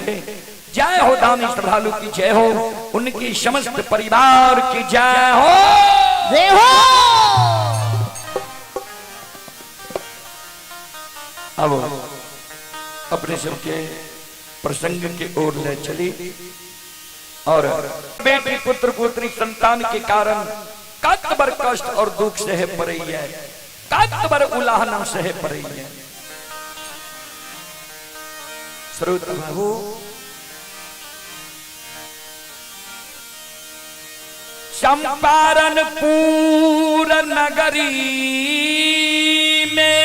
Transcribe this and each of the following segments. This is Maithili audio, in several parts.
रखे। जय हो दानी श्रद्धालु की जय हो, उनकी समस्त परिवार की जय हो। जय हो। अब अपने सबके प्रसंग के ओर ले चली और बेटी पुत्र पुत्री संतान के कारण कत बर कष्ट और दुख सहे पड़े है, कत बर उलाहना सहे पड़े है। श्रोता बाबू, चंपारणपुर नगरी में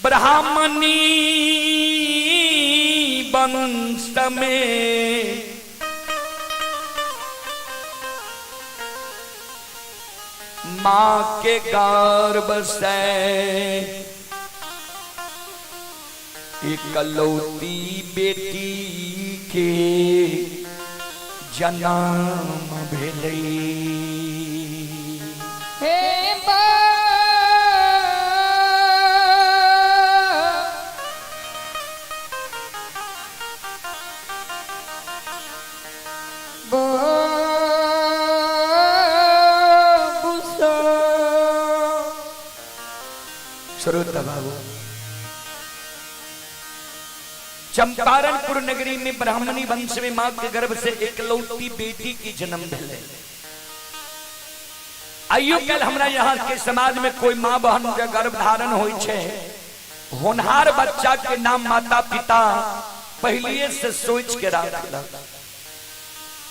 ब्राह्मणी वंश में माँ के गर्भ से इकलौती बेटी के जन्म भेलै। हे श्रोता बाबू, चंपारणपुर नगरी में ब्राह्मणी वंश में मां के गर्भ से एकलौती बेटी की जन्म भेलै। आइयो कल हमरा यहाँ के समाज में कोई माँ बहन के गर्भ धारण होइ छै, होनहार बच्चा के नाम माता पिता पहले से सोच के राखलक।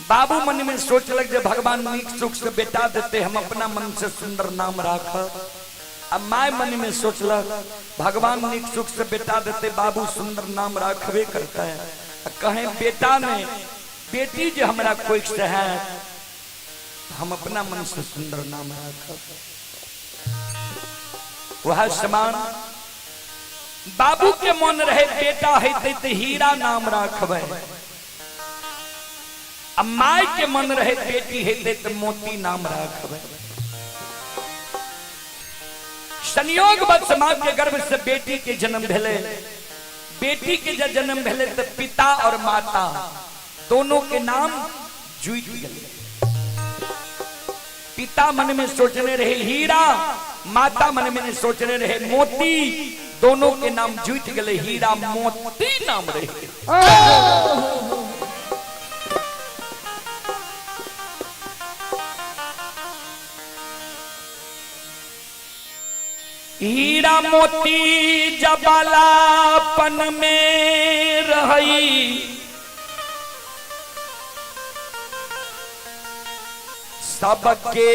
बाबू मन में सोचलक जे भगवान नीक सुख से बेटा देते, हम अपना मन से सुंदर नाम राखब। अब my मन में सोचलक भगवान नीक सुख से बेटा देते, बाबू सुंदर नाम राखबे करता है। कहें बेटा ने बेटी जो हमरा कोई से है, हम अपना मन से सुंदर नाम राखब। वह समान बाबू के मन रहे बेटा हेतै तऽ हीरा नाम राखबै, आ my के मन रहे बेटी हेतै तऽ मोती नाम राखबै। संयोग वश माँ के गर्भ से बेटी के जन्म भेलै। बेटी के जब जन्म भेलै तऽ पिता और माता दोनों के नाम जुटि गेलै। पिता मन में सोचने रहे हीरा, माता मन में सोचने रहे मोती, दोनों के नाम जुटि गेलै, हीरा मोती नाम रहि गेलै। हीरा मोती जबालापन में रही, सबके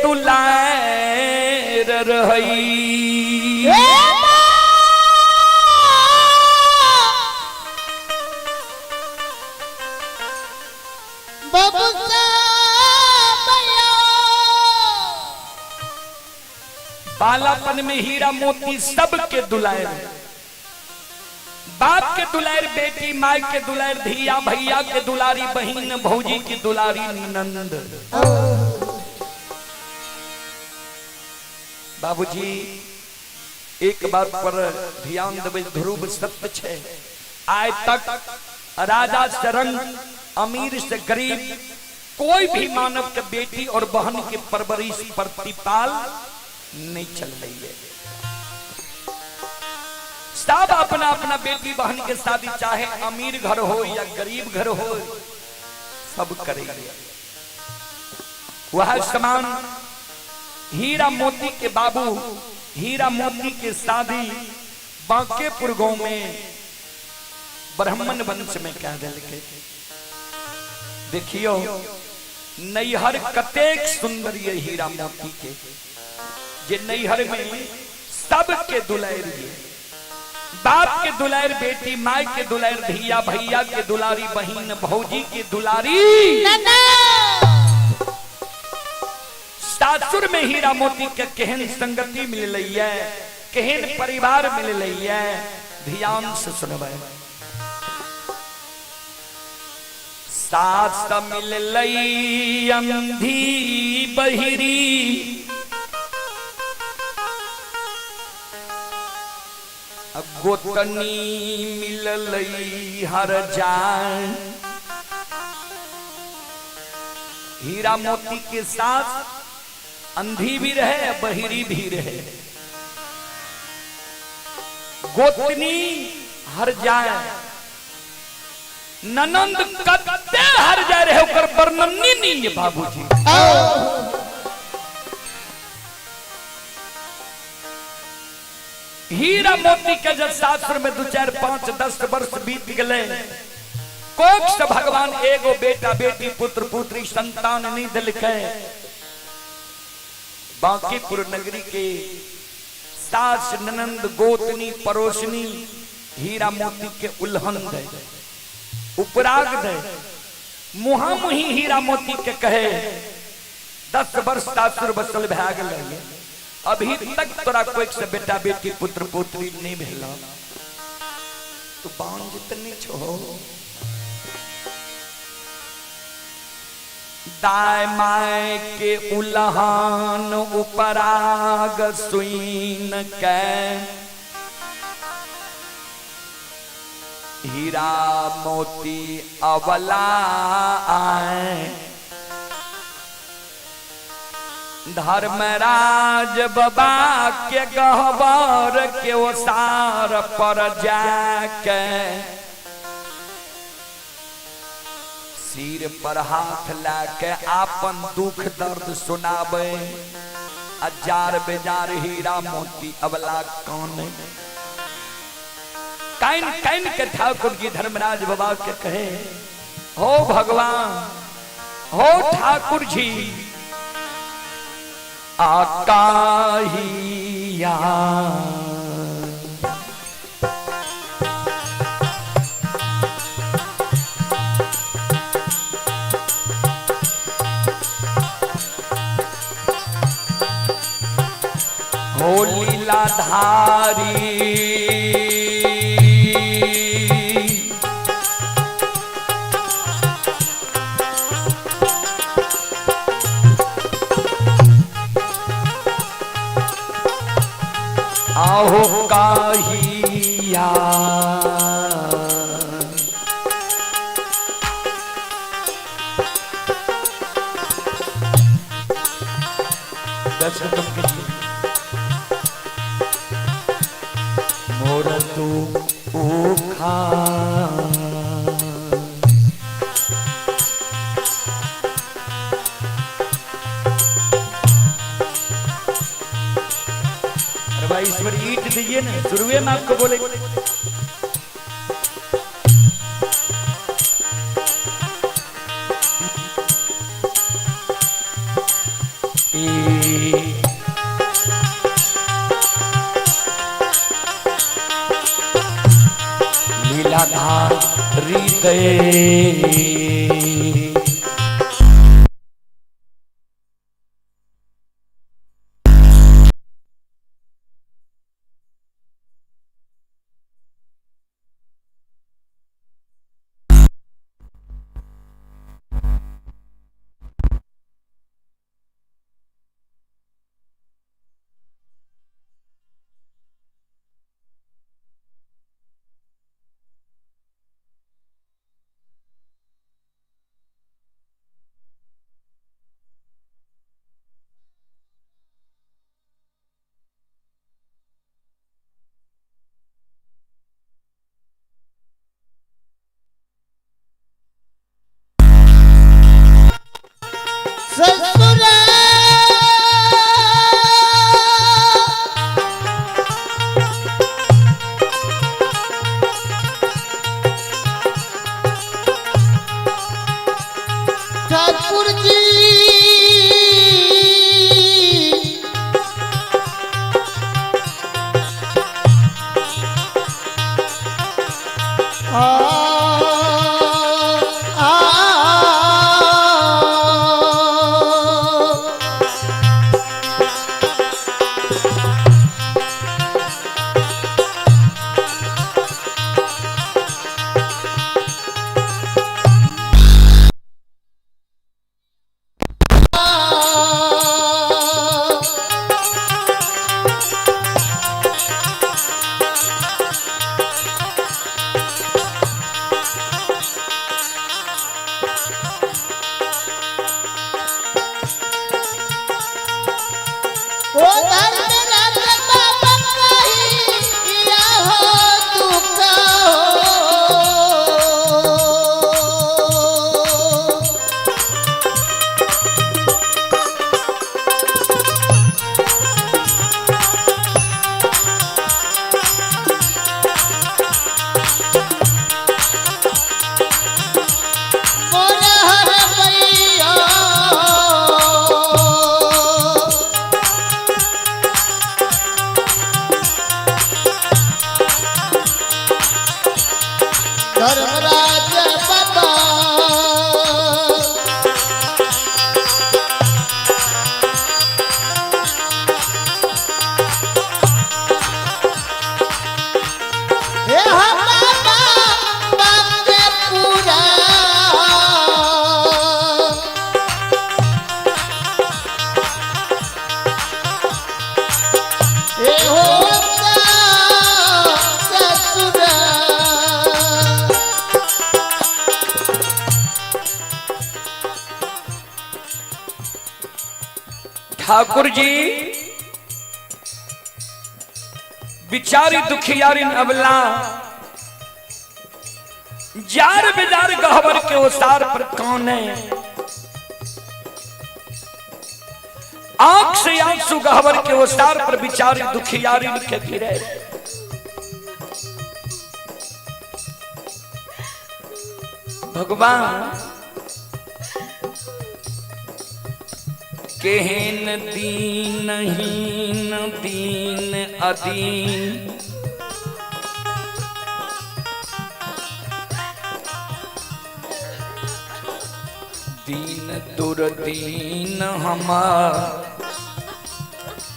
दुलार रही। बालापन में हीरा मोती सबके दुलार, बाप के दुलार बेटी, माय के दुलार धिया, भैया के दुलारी बहिन, भौजी की दुलारी नंद। बाबूजी एक बात पर ध्यान देबै, ध्रुव सत्य छै। आइ तक राजा से रंग, अमीर से गरीब, कोई भी मानव के बेटी और बहन के परवरिश प्रतिपाल नहीं चल रही है। सब अपना अपना बेटी बहन के शादी चाहे अमीर घर हो या गरीब घर हो, सब करेंगे। वह समान हीरा मोती के बाबू हीरा मोती के शादी बांकेपुर गांव में ब्राह्मण वंश में कह दिलके। देखियो नैहर कतेक सुंदर ये हीरा मोती के, जे नैहर में सबके दुलार ये, बाप के दुलार बेटी, माय के दुलार धिया, भैया के दुलारी बहिन, भौजी के दुलारी सासुर में हीरा मोती के केहन संगति मिललै है, केहन परिवार मिललै है, ध्यान से सुनबै। सास मिललै अंधी बहिरी, गोतनी मिललई हर जान। हीरा मोती के साथ अंधी भी रहे बहिरी भी रहे। गोतनी हर जाए, ननंद कत्ते हर जाए रहे, ओकर वर्णन नहीं है बाबूजी। हीरा मोती के जब सासुर में 2 4 5 10 वर्ष बीत गए, कोख से भगवान एगो बेटा बेटी पुत्र पुत्री संतान नहीं दिलकै। बांकीपुर नगरी के सास ननंद गोतनी पड़ोसनी हीरा मोती के उल्हन दे, उपराग दे, मुहा मुही हीरा मोती के कहे 10 वर्ष सासुर बसल भए गेलै, अभी तक तोरा कोई से बेटा बेटी पुत्र पुत्री नहीं भेल, तो बांझ त नहीं छो। दाय my के उल्हान उपराग सुइन के हीरा मोती अवला आए। धर्मराज बाबा के गहबर के ओसार पर जाके सिर पर हाथ लाके आपन दुख दर्द सुनावे। अजार बेजार हीरा मोती अबला कौन काइन काइन के ठाकुर जी धर्मराज बाबा के कहे, हो भगवान, हो ठाकुर जी, आकाहिया हो लीलाधारी, आहो काहिया दर्शन कीजिए। मोर तू उखा भाई ईश्वर ईट दीजिए ना, शुरुए में आपको बोले। लीलाधारी दे धर्मराज बाबा। हे हो बाबा बाके पूरा। हे हो ससुरा। ठाकुर जी बिचारी दुखियारी अबला जार बेजार गहबर के ओसार पर कौन है। आंख से आंसू गहबर के ओसार पर बिचारी दुखियारी के गिरे। भगवान केहन दीन हीन दीन अदीन, दीन दुर्दीन हमार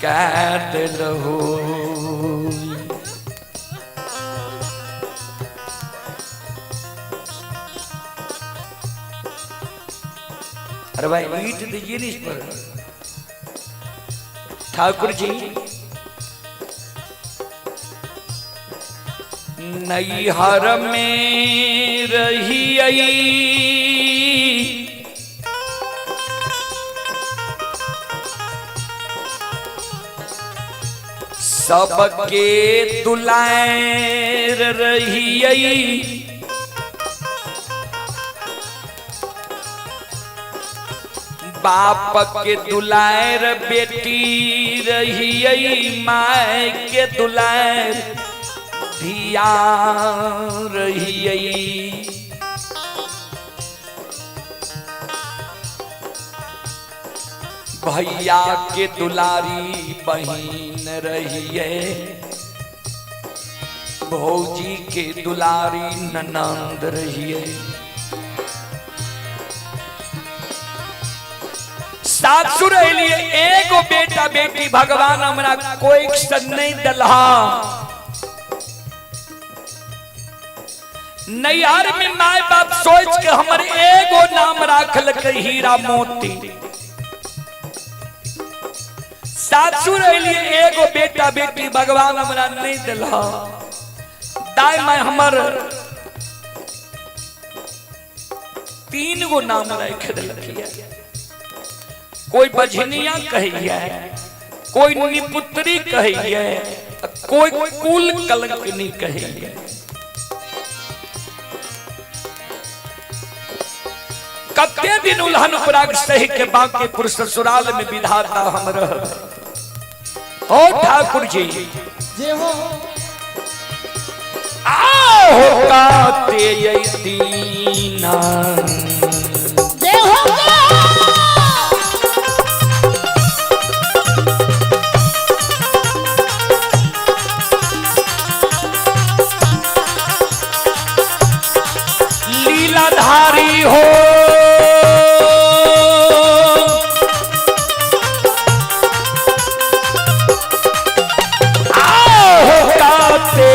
कै दिल हो। अरे भाई ईट दीजिए ना इस पर। ठाकुर जी नैहर में रही आई, सबके दुलार रही आई, बाप के दुलार बेटी रही आई, माय के दुलार धिया रही आई। भैया के दुलारी बहिन रहिए, भौजी के दुलारी ननंद रहिए। सासुर लिए एगो बेटा बेटी भगवान हमरा कोई सन नहीं दलहा। नैहर में माय बाप सोच के हमर एगो नाम राखल के हीरा मोती। सासुर लिए एगो बेटा बेटी भगवान हमरा नहीं दिलहा। दाई माय हमर 3 गो नाम राख दिलकिया। कोई बझनिया कहिए, कोई निपुत्री कहिए, कोई कुल कलंकनी कहिए। कते दिन उल्हन उपराग सही के बांकेपुर ससुराल में विधाता हम रह। ओ ठाकुर जी जे हो आओ काते ये दीना जे हो लीलाधारी हो आओ काते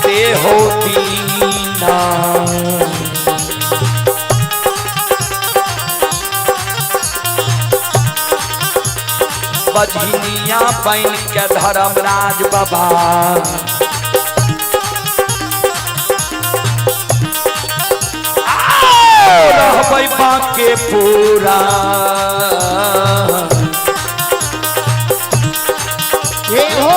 ते हो दीना। बझनिया बन के धर्मराज बाबा रहबै बाके पूरा। हे हो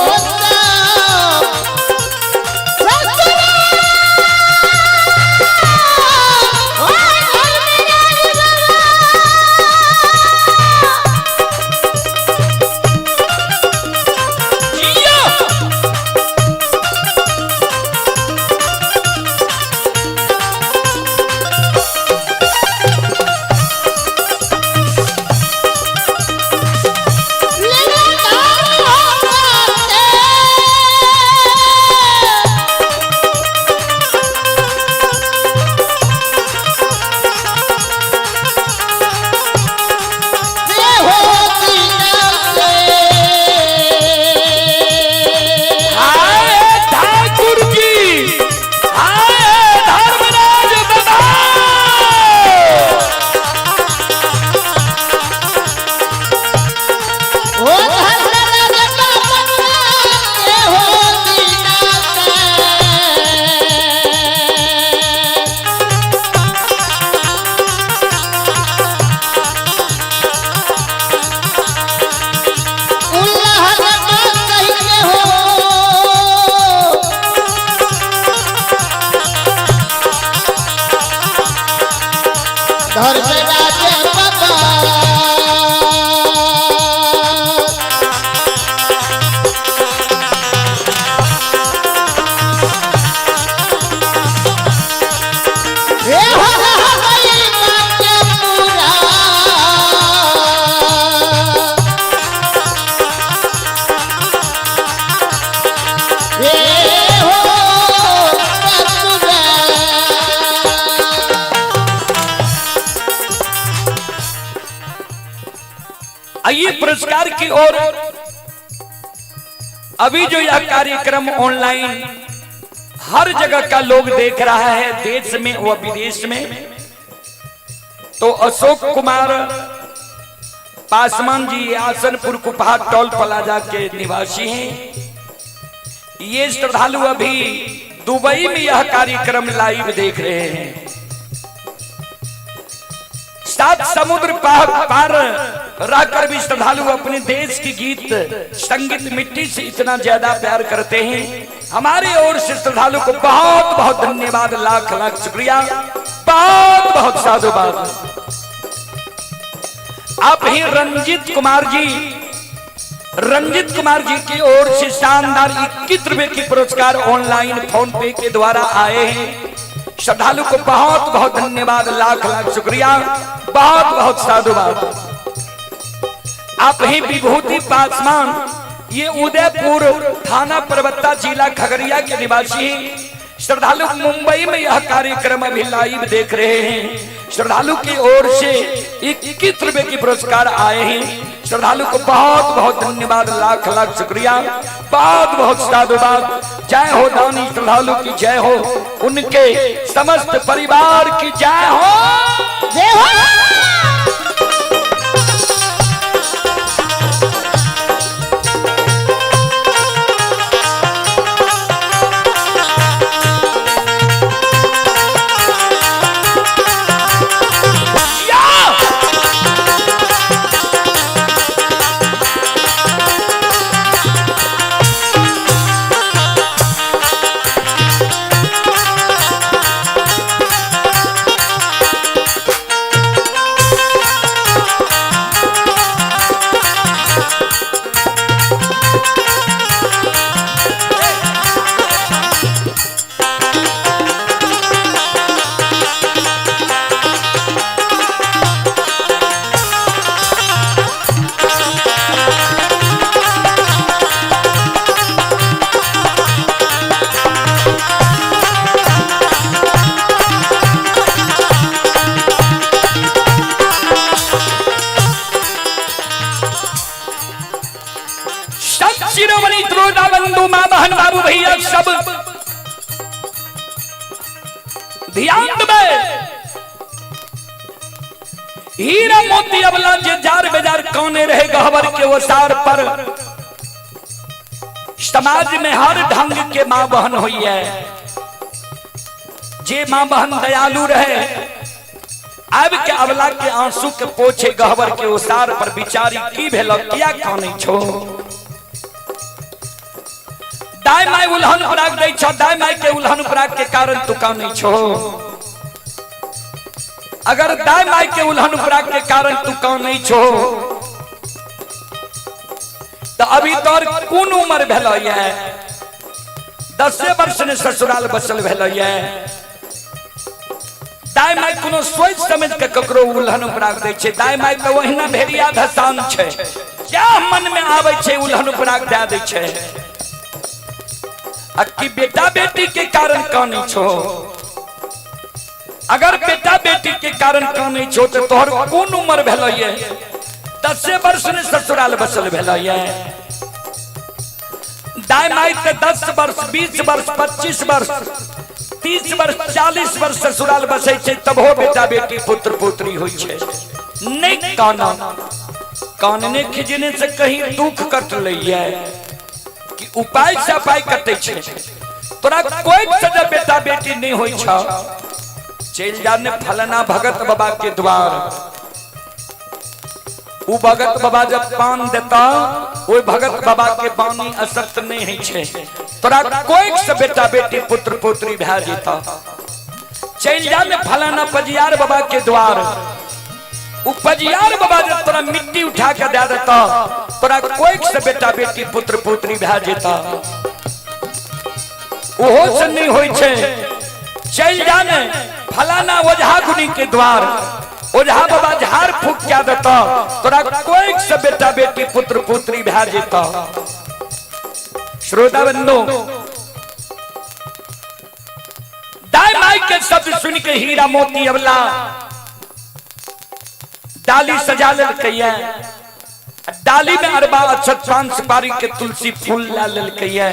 जिया! धर्मराज बाबा। ए हो हो गई बात पूरा। ए हो ससुरा। आइए पुरस्कार की ओर। अभी जो यह कार्यक्रम ऑनलाइन हर जगह का लोग देख रहा है, देश में व विदेश में, तो अशोक कुमार पासवान जी आसनपुर कुपहा टोल प्लाजा के निवासी हैं। ये श्रद्धालु अभी दुबई में यह कार्यक्रम लाइव देख रहे हैं। सात समुद्र पार पार रहकर भी श्रद्धालु अपने देश की गीत संगीत मिट्टी से इतना ज्यादा प्यार करते हैं। हमारे ओर से श्रद्धालु को बहुत बहुत धन्यवाद, लाख लाख शुक्रिया, बहुत बहुत साधुवाद। आप ही रंजीत कुमार जी, रंजीत कुमार जी की ओर से शानदार 21 रुपए की पुरस्कार ऑनलाइन फोन पे के द्वारा आए हैं। श्रद्धालु को बहुत बहुत धन्यवाद, लाख लाख शुक्रिया, बहुत बहुत साधुवाद। आप ही विभूति पासवान, ये उदयपुर थाना परबत्ता जिला खगड़िया के निवासी हैं। श्रद्धालु मुंबई में यह कार्यक्रम अभी लाइव देख रहे हैं। श्रद्धालु की ओर से 21 रुपए की पुरस्कार आए हैं। श्रद्धालु को बहुत बहुत धन्यवाद, लाख लाख शुक्रिया, बहुत बहुत साधुवाद। जय हो दानी श्रद्धालु की जय हो, उनके समस्त परिवार की जय हो। जय हो। या! सत शिरोमणि त्रोदा बंधु माँ बहन बाबू भैया सब ध्यान देबै। हीरा मोती अबला जे जार बेजार कौने रहे गहबर के ओसार पर। समाज में हर ढंग के माँ बहन हुई है। जे माँ बहन दयालु रहे, आब के अबला के आंसू के पोछे गहबर के ओसार पर, बिचारी की भेल, किया कानै छो? दाय माय उल्हन उपराग दै छो, दाय माय के उल्हन उपराग के कारण तू कानै छो? अगर दाय माय के उल्हन उपराग के कारण तू कानै छो, तो अभी तोर कोन उम्र भेल ये? 10 वर्ष ने ससुराल बसल भेल ये। दाय माय कोनो सोच समझ के ककरो उल्हन उपराग दै छै? दाय माय तऽ ओहिना भेड़िया धसान छै, क्या मन में आबै छै उल्हन उपराग दए दै छै। आ कि बेटा बेटी के कारण कानै छो? अगर बेटा बेटी के कारण कानै छो, तो तोहर कोन उम्र भेल ये? 10 वर्ष ने ससुराल बसल भेल ये। दाय माय ते 10 वर्ष, 20 वर्ष, 25 वर्ष, 30 वर्ष, 40 वर्ष ससुराल बसै छै, तबो बेटा बेटी पुत्र पुत्री होइ छै। नहीं काना, कानने खिजने से कहीं दुख कट लैये कि उपाय से उपाय कटै छै? तोरा कोई सजा बेटा बेटी नहीं होइ छ, चलि जा ने फलना भगत बाबा के द्वार। उ भगत बाबा जब पान देता, ओहि भगत बाबा के बानी असत्य नहीं होइ छै। तोरा कोई से बेटा बेटी पुत्र पुत्री भए जेता। चलि जा ने फलाना पजियार बाबा के द्वार। उपजियार बाबा जब तोरा मिट्टी उठा के दे देता तोरा कोई से बेटा बेटी पुत्र पुत्री भए जेता। ओहो से नहीं होई छे, चल जाने फलाना ओझा गुनी के द्वार, ओझा बाबा झाड़ फूक के देता तोरा कोई से बेटा बेटी पुत्र पुत्री भए जेता। श्रोता बंधु, दाई माई के शब्द सुन के हीरा मोती अबला डाली सजा लेलकैया, डाली में अरबा अक्षत पान सुपारी के तुलसी फूल ला लेलकैया।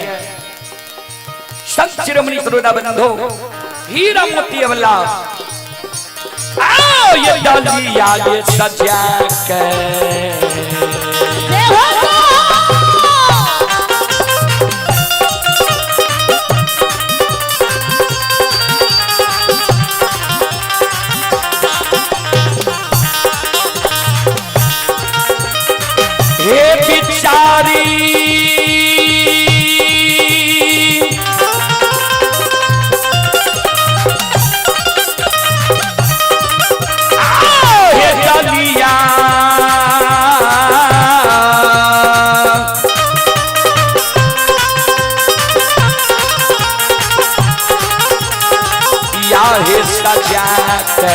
संत शिरोमणि श्रोता बंधु, हीरा मोती अबला आओ ये डालिया ये सजा के हे बिचारी हे डालिया या हे सजा के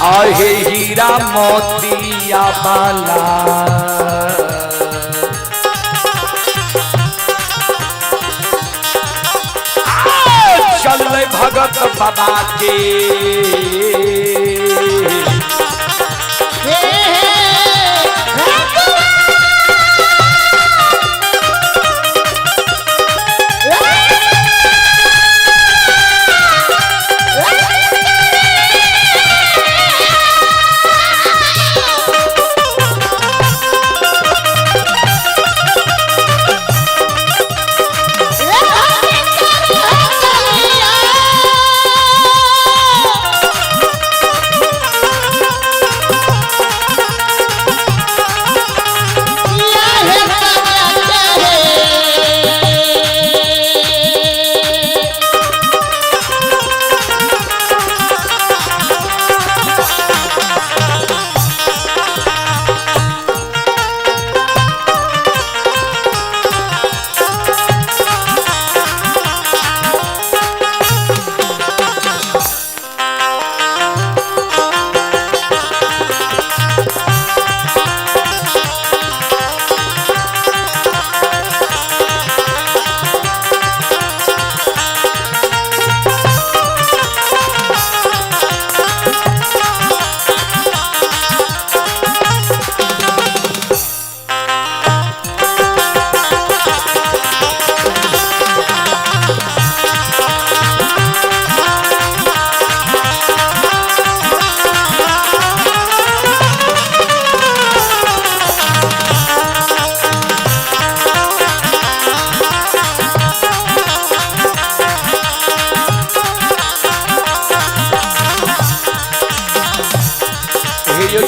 आहे हीरा मोतिया बाला चल भगत बाबा के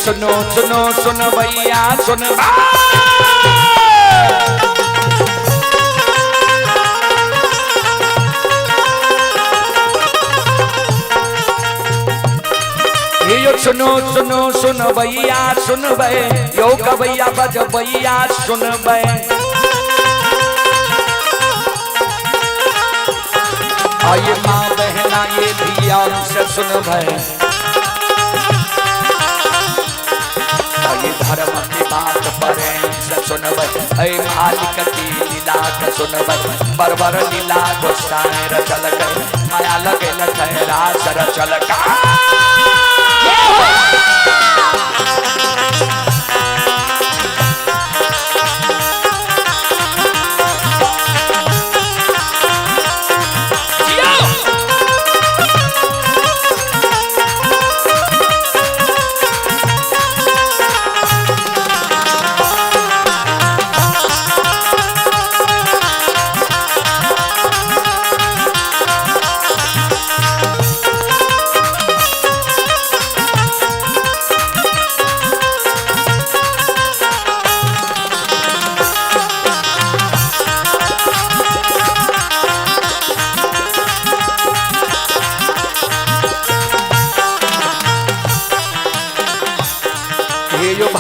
सुनो सुनो सुन भैया सुन यो सुनो सुनो सुन भैया सुन बे यो गवैया बज भैया सुन बे। आइए माँ बहना ये धिया से सुन भे, धर्म की बात पर सुनबै, ऐ मालिक की लीला के सुनबै, बरबर लीला गोसाई रचल के माया लगे लखे रास रचल का।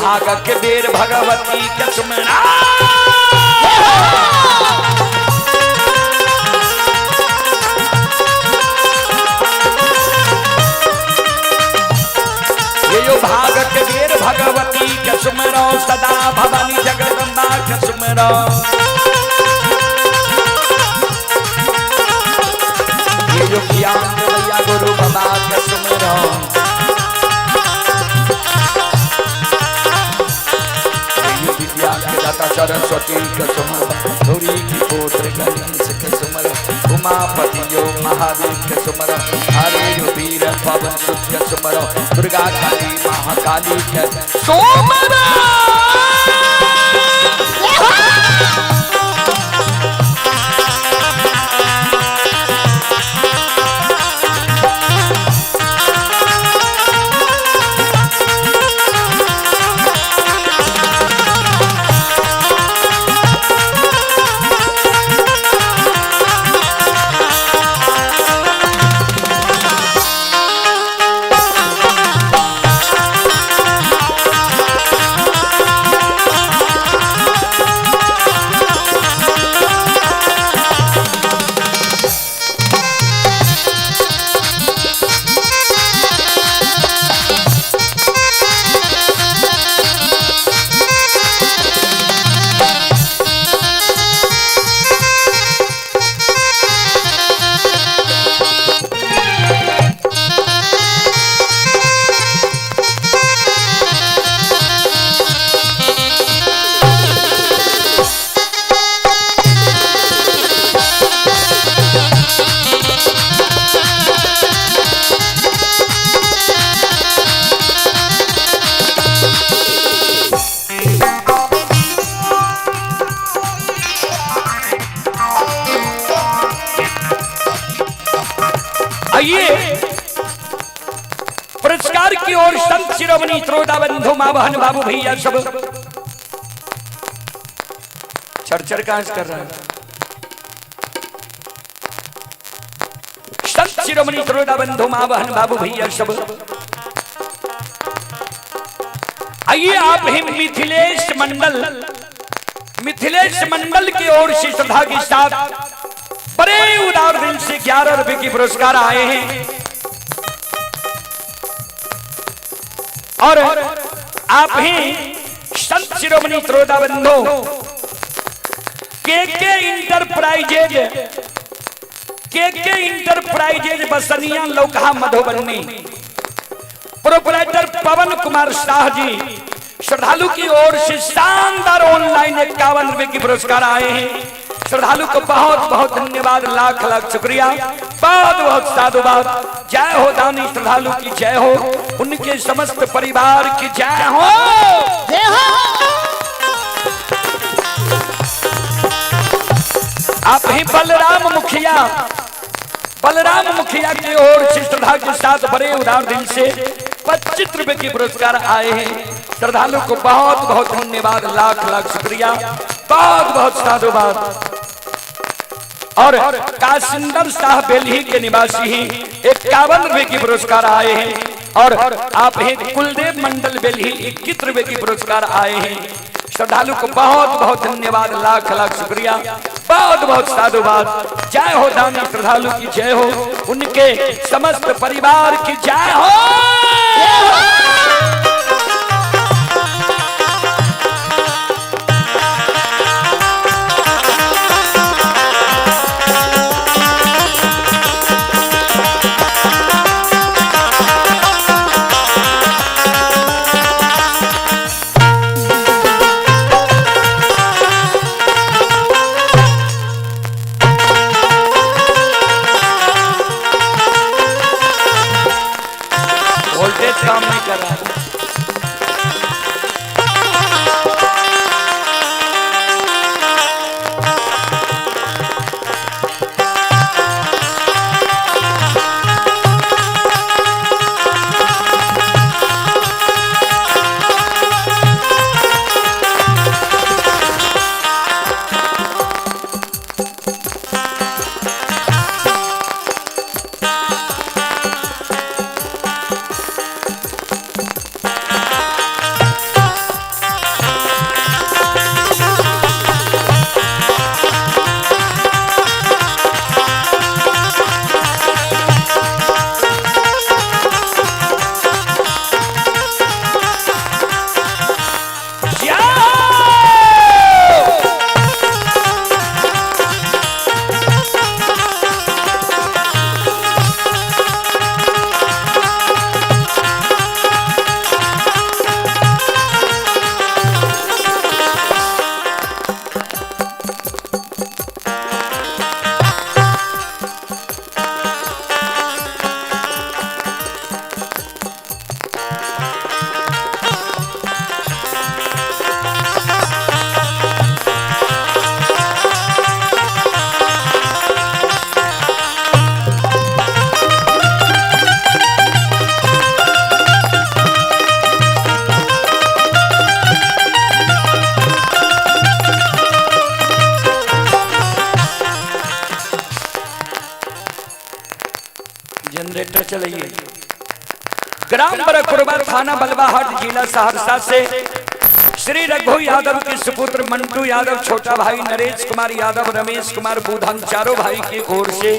भाग के बेर भगवती के सुमरा। ये यो भाग के बेर भगवती के सुमरो सदा भवानी जगदम्बा के सुमरो। ये यो ज्ञान देवैया गुरु बाबा के सुमरो। विद्या के दाता सरस्वती के सुमरो, गौरी की पुत्र गणेश के सुमरो, उमापति यो महादेव के सुमरो, हरे यो वीर पवन सुत के सुमरो, दुर्गा काली महाकाली के सुमरो। आइए पुरस्कार की ओर संत शिरोमणि त्रोदा बंधु माँ बहन बाबू भैया सब चरचर काज कर रहे हैं। संत शिरोमणि त्रोदा बंधु माँ बहन बाबू भैया सब आइए आप ही मिथिलेश मंडल, मिथिलेश मंडल की ओर से श्रद्धा के साथ बड़े उदार दिल से 11 रुपए की पुरस्कार आए हैं। और आप ही संत शिरोमणि त्रोदा बंधु के इंटरप्राइजेज, के इंटरप्राइजेज बसनिया लोकहा मधुबनी, प्रोपराइटर पवन कुमार शाह जी श्रद्धालु की ओर से शानदार ऑनलाइन 51 रुपए की पुरस्कार आए हैं। श्रद्धालु को बहुत बहुत धन्यवाद, लाख लाख शुक्रिया, बहुत बहुत साधुवाद। जय हो दानी श्रद्धालु की जय हो, उनके समस्त परिवार की जय हो, जय हो। आप ही बलराम मुखिया, बलराम मुखिया की ओर से श्रद्धा के साथ बड़े उदार दिल से 25 रुपए की पुरस्कार आए हैं। श्रद्धालु को बहुत बहुत धन्यवाद, लाख लाख शुक्रिया, बहुत बहुत साधुवाद। और कासिंदर शाह बेलही के निवासी ही 51 रुपए की पुरस्कार आए हैं। और आप ही कुलदेव मंडल बेलही 21 रुपए की पुरस्कार आए हैं। श्रद्धालु को बहुत बहुत धन्यवाद, लाख लाख शुक्रिया, बहुत बहुत साधुवाद। जय हो दानी श्रद्धालु की जय हो, उनके समस्त परिवार की जय हो। वोल्टेज काम नहीं कर रहा है। चलिए। ग्राम बरकुरबा, थाना बलवाहाट, जिला सहरसा से श्री रघु यादव के सुपुत्र मंटू यादव, छोटा भाई नरेश कुमार यादव, रमेश कुमार बुधन, चारों भाई की ओर से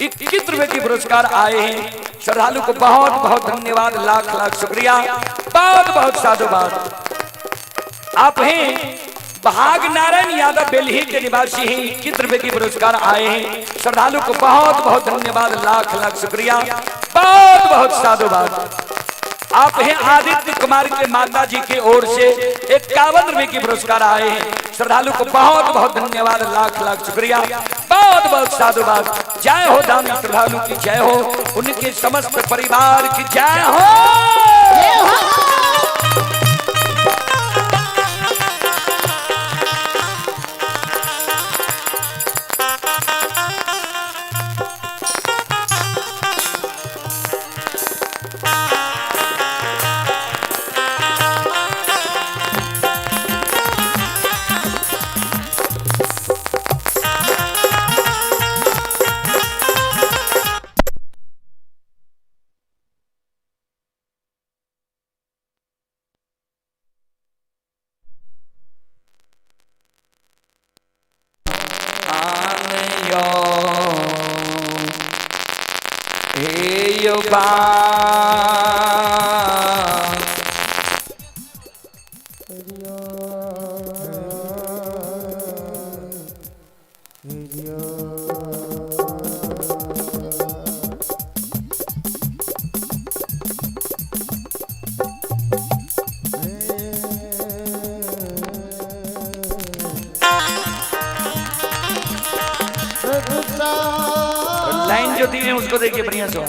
21 रुपए की पुरस्कार आए हैं। श्रद्धालु को बहुत बहुत धन्यवाद, लाख लाख शुक्रिया, बहुत बहुत साधुवाद। आप हैं भाग नारायण यादव, बेलही के निवासी हैं, 21 रुपए की पुरस्कार आए हैं। श्रद्धालु को बहुत बहुत धन्यवाद, लाख लाख शुक्रिया, बहुत बहुत साधुवाद। आप हैं आदित्य कुमार के माता जी की ओर से 51 रुपए की पुरस्कार आए हैं। श्रद्धालु को बहुत बहुत धन्यवाद, लाख लाख शुक्रिया, बहुत बहुत साधुवाद। जय हो दानी श्रद्धालु की जय हो, उनके समस्त परिवार की जय हो। लाइन जो दी है उसको देखिए बढ़िया से।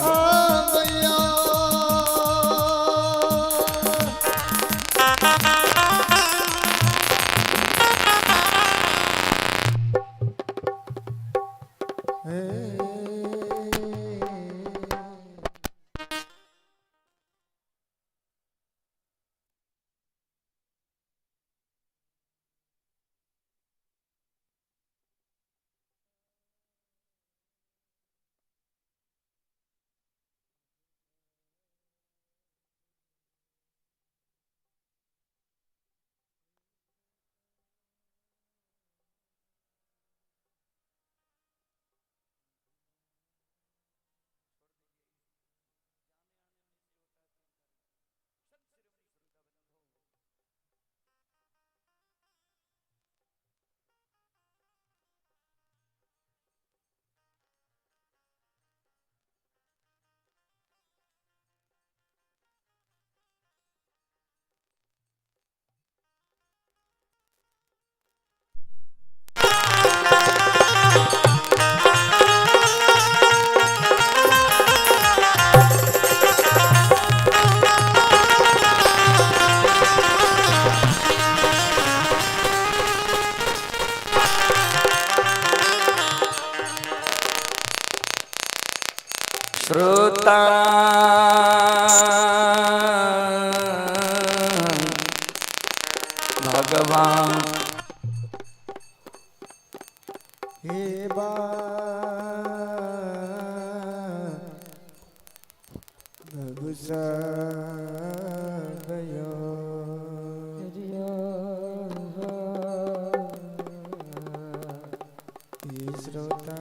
श्रोता भगवान हे श्रोता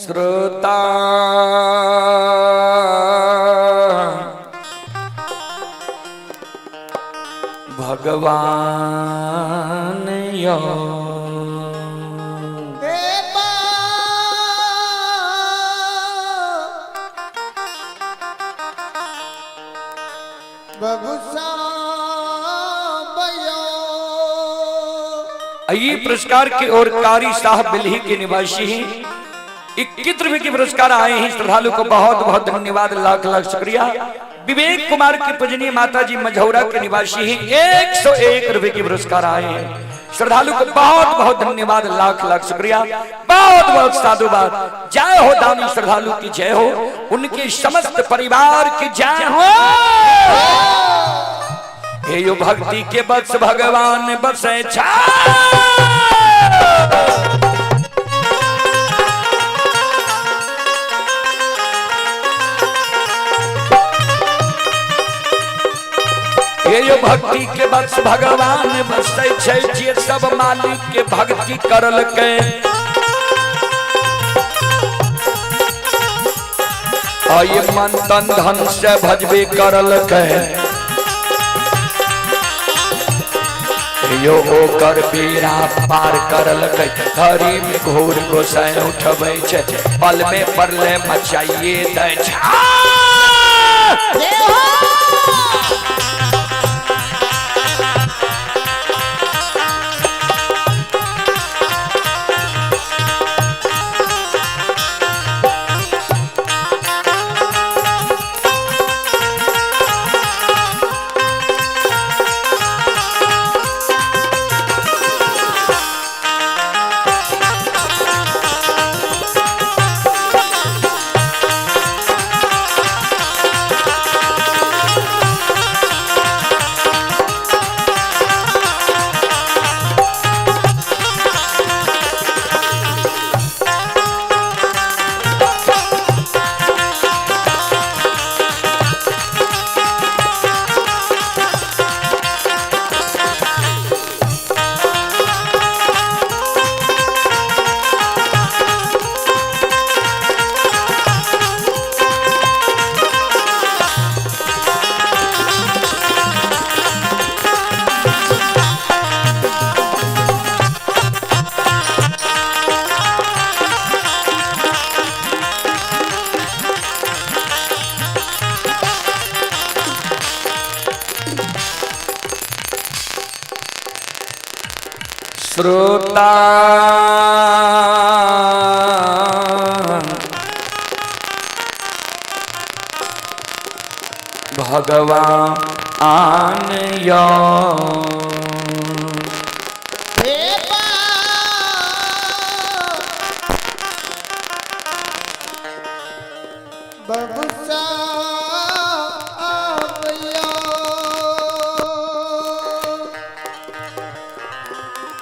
श्रोता भगवान यो। हे बा बबुसा ये पुरस्कार के और कारी साहब बिल्ही के निवासी हैं। 21 रुपए के पुरस्कार आए हैं। श्रद्धालु को बहुत बहुत धन्यवाद, लाख लाख शुक्रिया। विवेक कुमार की पूजनीय माता जी मझौरा के निवासी हैं। 101 रुपए के पुरस्कार आए हैं। श्रद्धालु को बहुत बहुत धन्यवाद, लाख लाख शुक्रिया, बहुत बहुत साधुवाद। जय हो दानी श्रद्धालु की जय हो, उनके समस्त परिवार की जय हो। हे यो भक्ति के बस भगवान बसे छा। हे यो भक्ति के बस भगवान बसै छै, जे सब मालिक के भक्ति करलकै। आये मन तन धन से भजबे करलकै। यो ओकर बेड़ा पार करलकै। हरि में घोर गोसाई उठबै छै, पल में परले मचाइए दै छै। श्रोता भगवान यो। हे बा बबुसा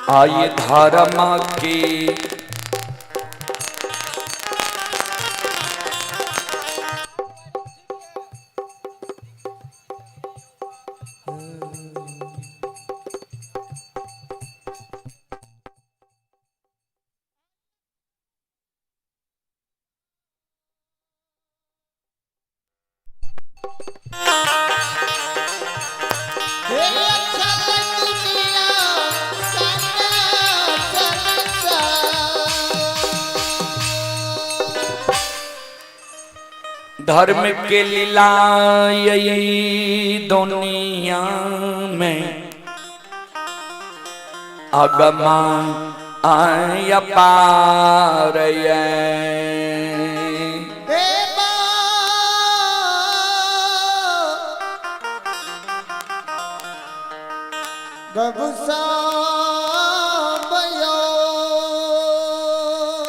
आये धर्म के धर्म के लीला यही दुनिया में अगमा आय पार ये।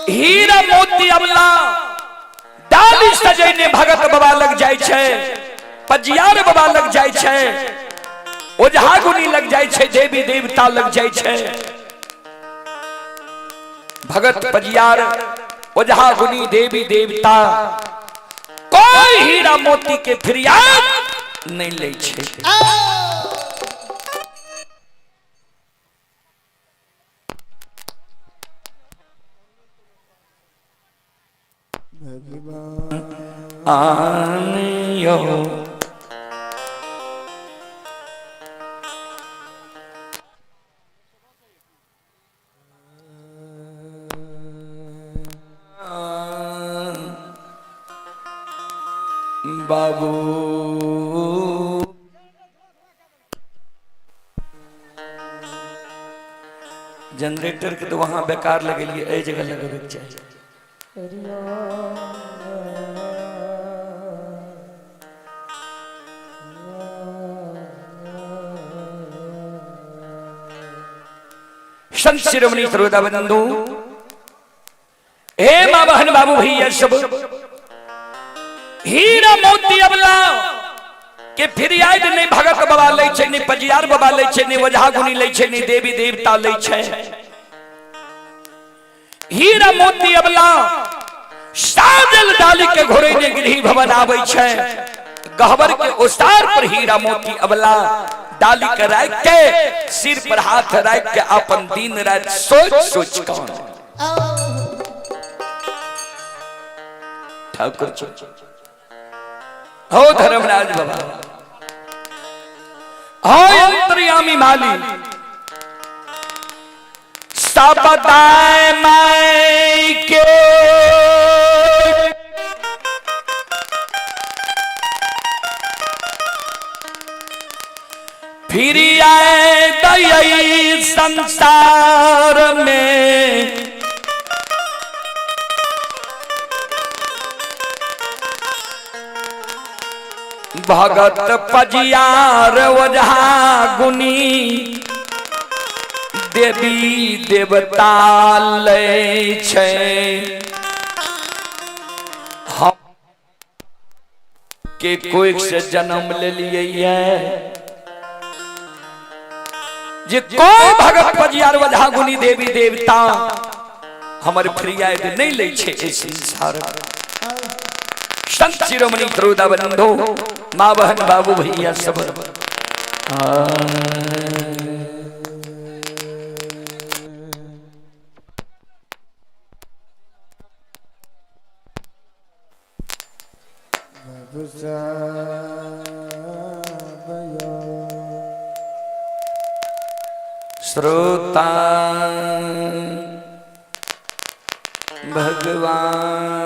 हीरा मोती अमला डाली सजैने भगत बाबा लग जाय छै, पजियार बाबा लग जाय छै, ओझा गुनी लग जाय छै, देवी देवता लग जाय छै। भगत पजियार ओझा गुनी देवी देवता कोई हीरा मोती के फरियाद नहीं लै छै। आनियो। बाबू जनरेटर के तो वहां बेकार लगेलिए, एहि जगह लगेबे के चाही। संत शिरोमणि श्रोता बंधु, हे माँ बहन बाबू भैया सब, हीरा मोती अबला के फिरियाद नहीं भगत बाबा लै छै, नहीं पजियार बाबा लै छै, नहीं ओझा गुनी लै छै, नहीं देवी देवता लै छै। हीरा मोती अबला साजल डाली के घोड़े ने गृह भवन आबै छै। गहबर के ओसार पर हीरा मोती अबला डाली के राख के सिर पर हाथ राख के अपन दिन रात सोच सोच कौन ठाकुर हो धर्मराज बाबा हो अंतर्यामी माली सब दाय माई के फिर आए दयाई संसार में भगत पजियार ओझा गुनी देवी देवता लै छै। हम के कोई से जन्म ले लिए जे कोई भगत पजियार ओझा गुनी देवी देवता हमर फरियाद नहीं लै छै एहि संसार में। संत शिरोमणि त्रोदा बंधु माँ बहन बाबू भैया सब श्रोता भगवान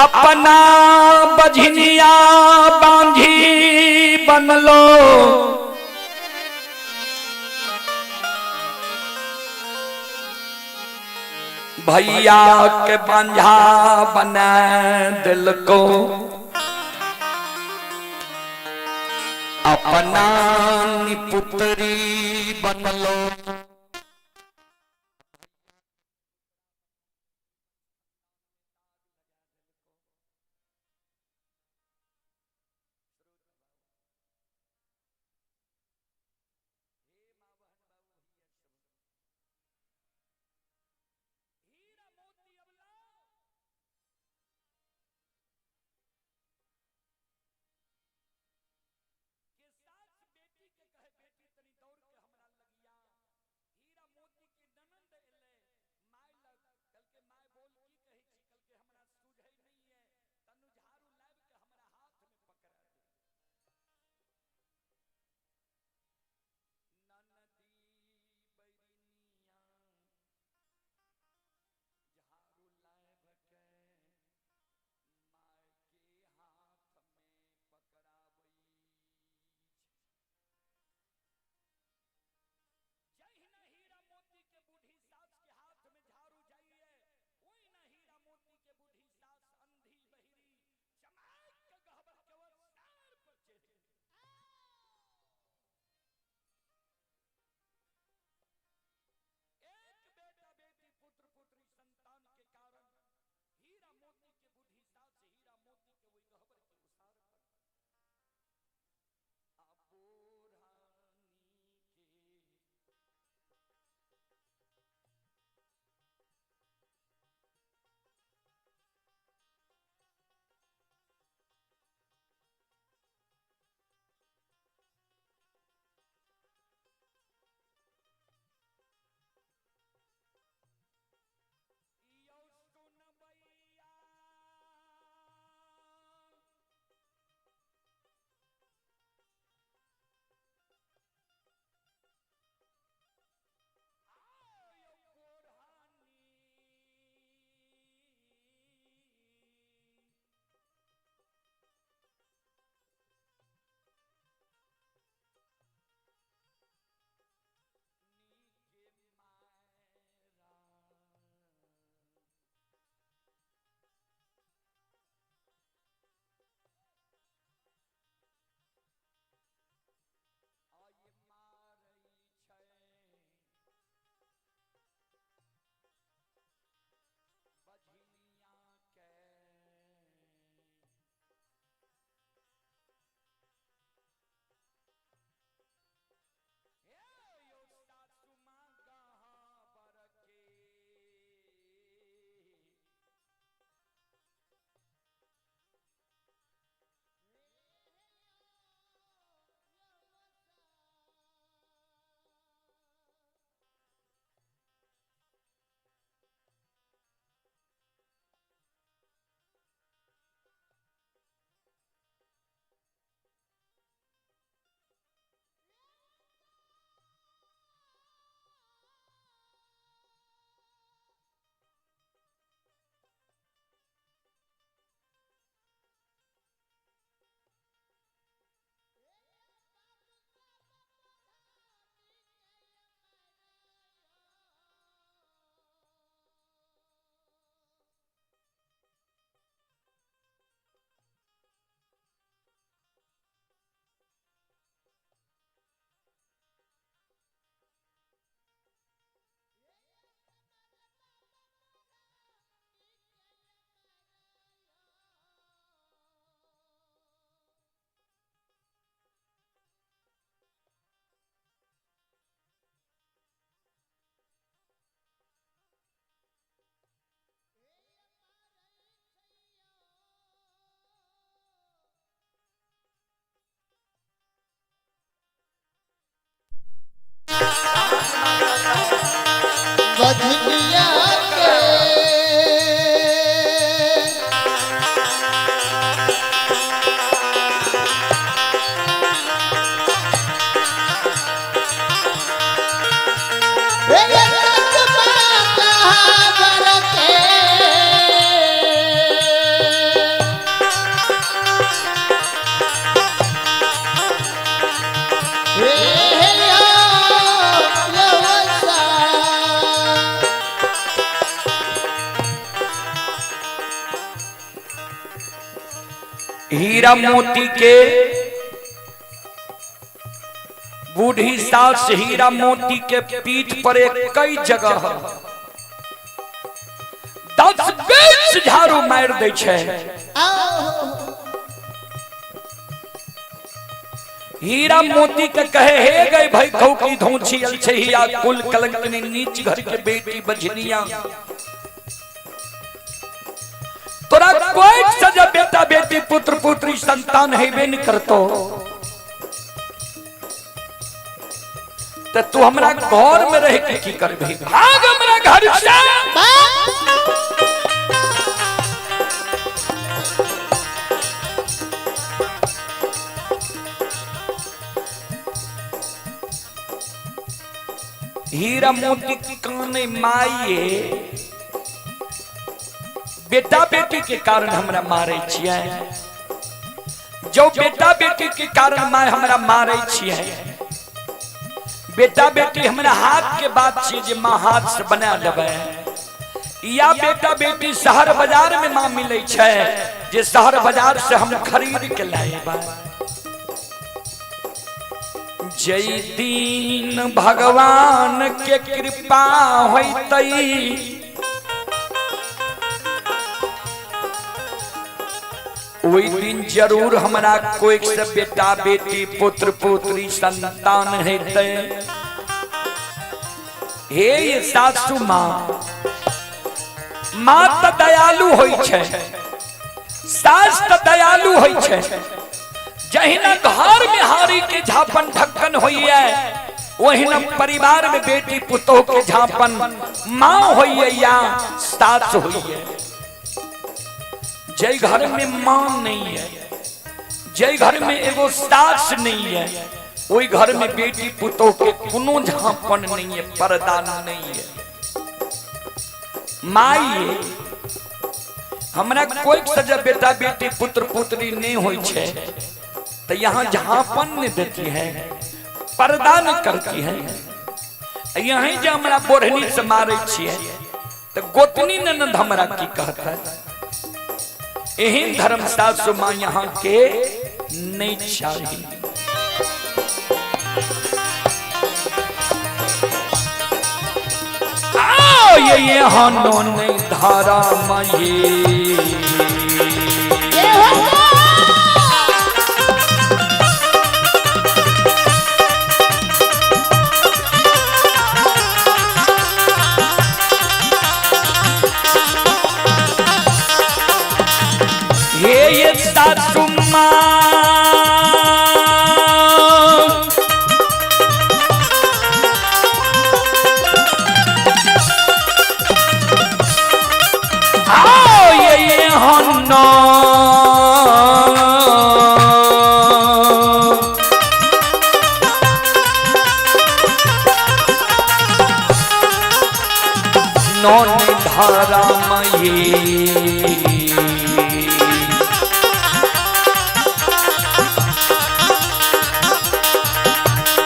अपना बझनिया बांझी बनलो, भैया के बांझा बना दिल को। अपना निपुत्री बनलो। हीरा मोती के बूढ़ी सास हीरा मोती के पीठ पर एक कई जगह 10-20 झाड़ू मार दै छै। हीरा मोती के कहे हे गए भाई खौ की धोछी अल छै हिया कुल कलंक ने नीच घर के बेटी बझनिया, तोरा कोई सजा बेटा बेटी पुत्र पुत्री संतान हेबे न करतो, त तू हमरा घर में रह के की करबी, भाग हमरा घर से। हीरा मोती काने माइये बेटा बेटी के कारण हमरा मारे छियै, जो बेटा बेटी के कारण my हमरा मारे छियै, बेटा बेटी हमरा हाथ के बात छियै जे माँ हाथ से बना लेबै, या बेटा बेटी शहर बाजार में माँ मिलै छै जे शहर बाजार से हम खरीद के लाएबै। जय दिन भगवान के कृपा होतई ओहि दिन जरूर हमरा कोई से बेटा बेटी पुत्र पुत्री संतान हेतै। हे ये सासू माँ, माँ त दयालु होइ छै, सास त दयालु होइ छै, जहिना घर में हारी के झापन ढक्कन होइए वहिना परिवार में बेटी पुतोह के झापन माँ होइए या सास होइए। जय घर में माँ नहीं है, जय घर में एगो सास नहीं है, वही घर में बेटी पुतोह के कोनो झापन नहीं है, पर्दा नहीं है। माई हमरा कोई सजा बेटा बेटी पुत्र पुत्री नहीं होई छे तो यहाँ झापन नहीं देती है, पर्दा नहीं करती है। यहीं जो हमरा बोढ़नी से मारे छिए तो गोतनी ननद हमरा की कहता है। एहन धर्म सासु माँ यहाँ के नहीं चाहिए। आओ ये यहाँ नो नहीं धारा माये ये सासु माँ आओ ये हन्ना नौन धारा माये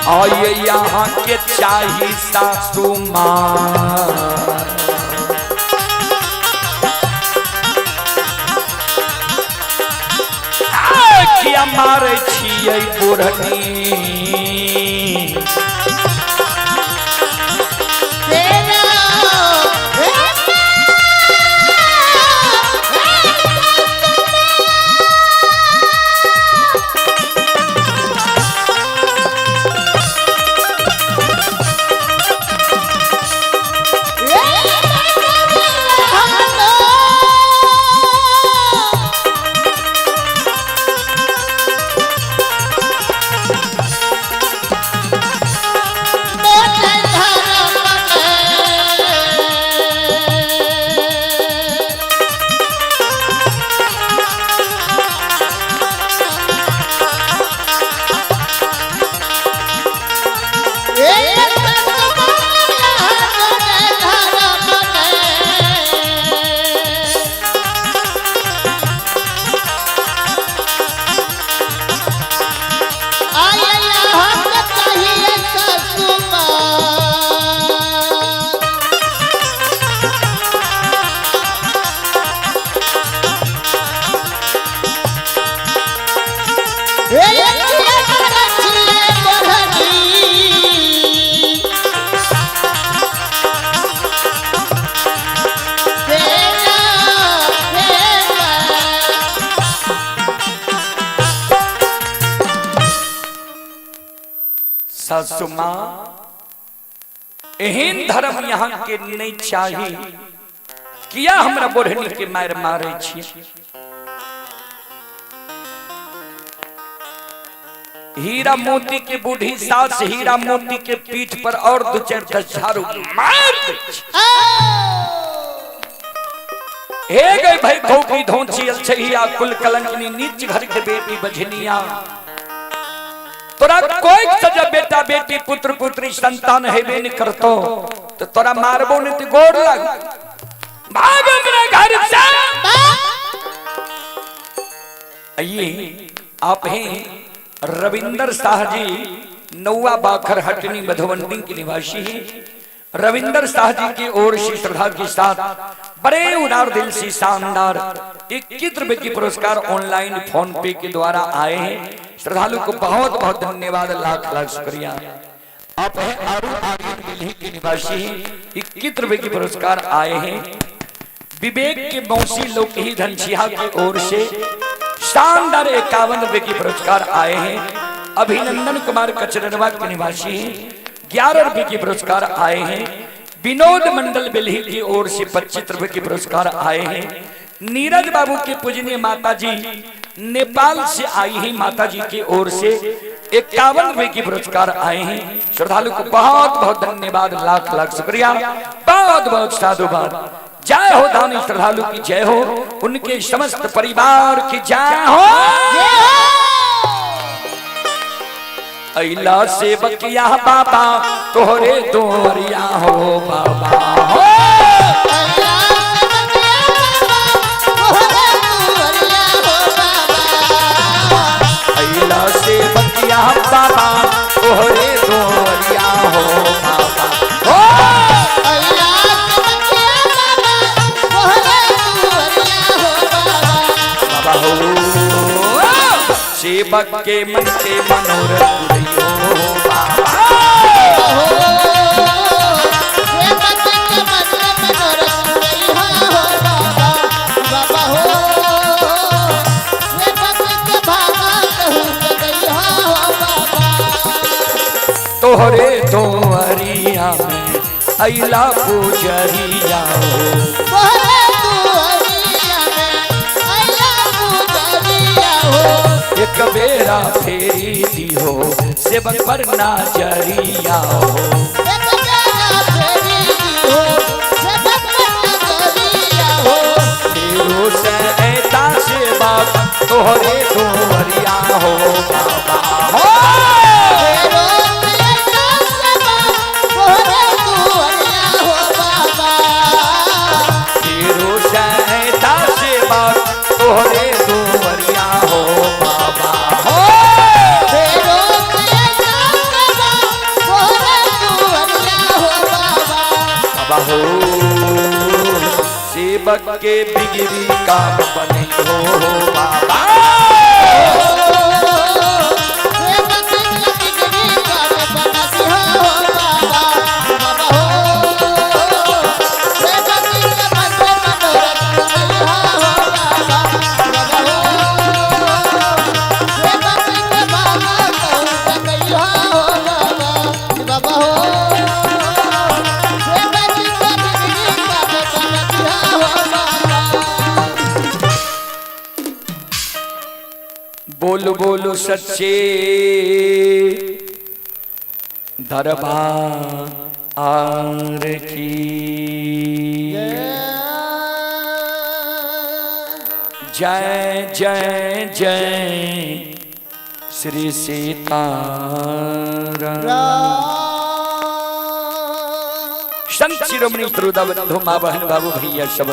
आये यहाँ के चाही सासू माँ। किया मारे छियै बुढ़नी सासु माँ एहन धर्म यहाँ के नहीं चाही, किया हमरा बोढ़नी के मार मारे छी। हीरा मोती के बूढ़ी सास हीरा मोती के पीठ पर और दो चार दस झाड़ू मार दे। हे गए भाई धोखी धोची अलछहिया कुल कलंकनी नीच घर के बेटी बझनिया, तोरा कोई सजा बेटा बेटी पुत्र पुत्री संतान हेबे नहीं करतो तो तोरा मारबो नहीं तो गोड़ लग, भाग अपने घर से। आइए आप हैं रविंदर शाह जी, नौवा बाखर हटनी मधुबनी के निवासी हैं। रविंदर शाह जी की ओर से श्रद्धा के साथ बड़े उदार दिल से शानदार 21 रुपए की पुरस्कार ऑनलाइन फोन पे के द्वारा आए हैं। श्रद्धालु को बहुत बहुत धन्यवाद, लाख लाख शुक्रिया। आप हैं आरू आर्यन दिल्ली के निवासी हैं, 21 रुपए की पुरस्कार आए हैं। विवेक के मौसी लोक ही धनसिंहा की ओर से शानदार 51 रुपए की पुरस्कार आए हैं। अभिनंदन कुमार कचरनवा के निवासी हैं, 11 रुपए के पुरस्कार आए हैं। विनोद मंडल बेलही की ओर से 25 रुपए के पुरस्कार आए हैं। नीरज बाबू के पूजनीय माता जी नेपाल से आई ही माता जी की ओर से 51 रुपए के पुरस्कार आए हैं। श्रद्धालु को बहुत बहुत धन्यवाद, लाख लाख शुक्रिया, बहुत बहुत साधुवाद। जय हो दानी श्रद्धालु की जय हो, उनके समस्त परिवार की जय हो। अइला से बकिया बाबा तोहरे दोरिया हो बाबा हो, अइला से बकिया बाबा तोहरे दोरिया हो बाबा हो, अइला से बकिया बाबा तोहरे दोरिया हो बाबा बाबा हो। सेवक के मन के मनोरथ हो बाबा हो, सेवक के मन के मनोरथ हो बाबा बाबा हो, सेवक के भागा कहूँ गई हो बाबा। तोहरे दोहरिया में अइला पुजरिया हो, तोहरे दुआरिया में अइला पुजरिया हो, एक बेरा फेरी दिहो सेवक पर नजरिया हो, एक बेरा फेरी दिहो सेवक पर नजरिया हो, फेरो से ऐता सेवक तोहरे दोहरिया हो बाबा हो, फेरो से ऐता सेवक तोहरे दुआरिया हो बाबा, फेरो से ऐता सेवक तोहरे दोहरिया हो बाबा हो, फेरो से ऐता सेवक तोहरे दुआरिया हो बाबा बाबा हो। सेवक के बिगड़ी काम बने हो बाबा, सेवक के बिगड़ी काम बनती हो बाबा बाबा हो, सेवक के मन मनोरथ हो बाबा बाबा हो, सेवक के बाबा कहूँ गई हो बाबा बाबा हो, सेवक के बिगड़ी काम बनती हो बाबा। बोलो बोलो सच्चे दरबार की जय जय जय श्री सीताराम। संत शिरोमणि श्रोता बंधु माँ बहन बाबू भैया सब,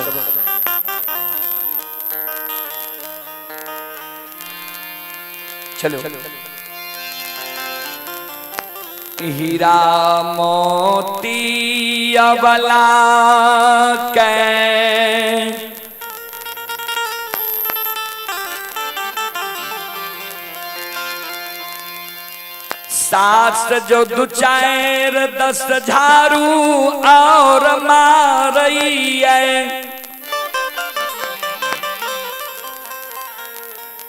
चलो हीरा मोती अबला के सास जो दु चार दस झाड़ू और मारैया,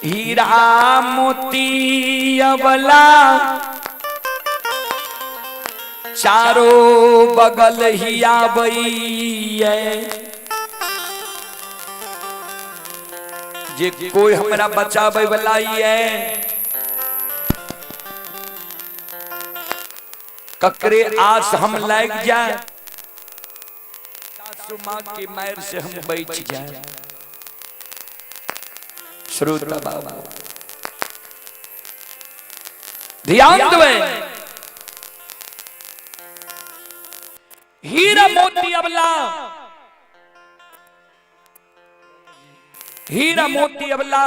हीरा मोती अबला चारो बगल ही आबैये जे कोई हमरा बचाबै वाला ये ककरे आस हम लाग जाए, सासू माँ के मार से हम बच जाए। श्रोता बाबा ध्यान देवे, हीरा मोती अबला, हीरा मोती अबला।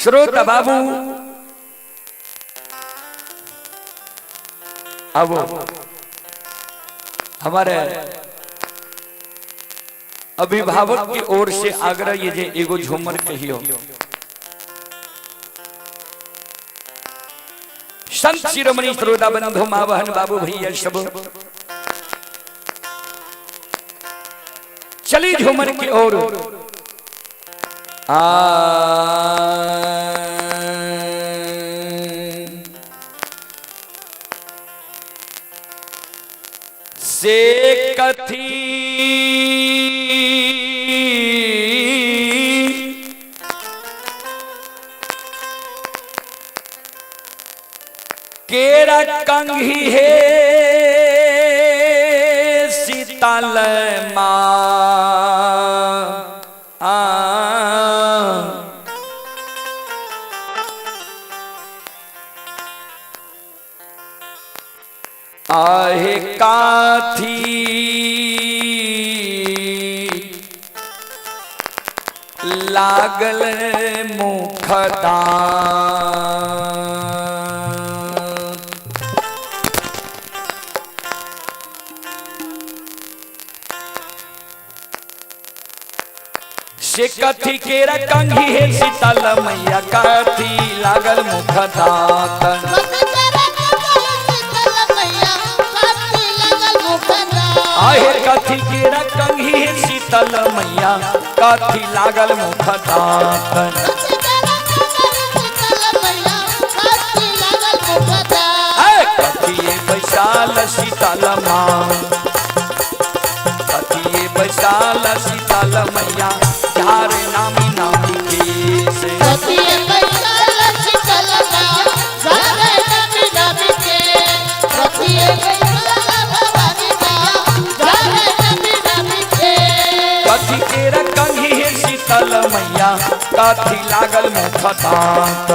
श्रोता बाबू अब हमारे अभिभावक की ओर से आग्रह ये जे एगो झूमर कहियो। संत शिरोमणि श्रोता बंधु माँ बहन बाबू भैया सब चली झूमर की ओर। आ से कथी केरा कंघी है शीतल माँ आ आहे काथी लागल मुखदा से कथी केरा कंघी है शीतल मैया काथी लागल मुखदात। आहे कथी केरा कंघी है शीतल मैया काथी लागल मुखदात। कथी बैसाल शीतल माँ, कथी बैसाल शीतल मैया झारे नामी नामी केस। कथी केरा कंघी है शीतल मैया काथी लागल मुखदात।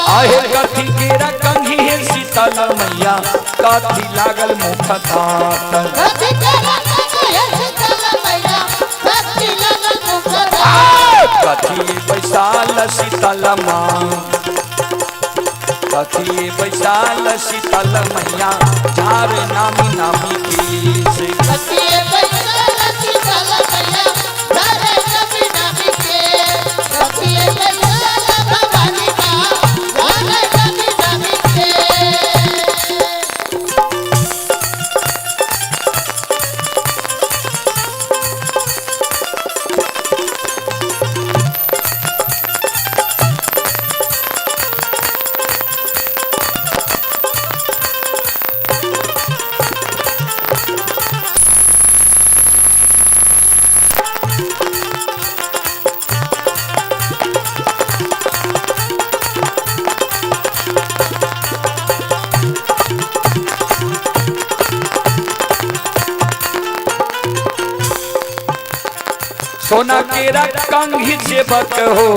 आहे कथी केरा कंघी है शीतल मैया काथी लागल मुखदात। कथी बैसाल शीतल माँ, कथी बैसाल शीतल मैया झार नामी नामी केस। सोना केरा कंघी सेवक हो,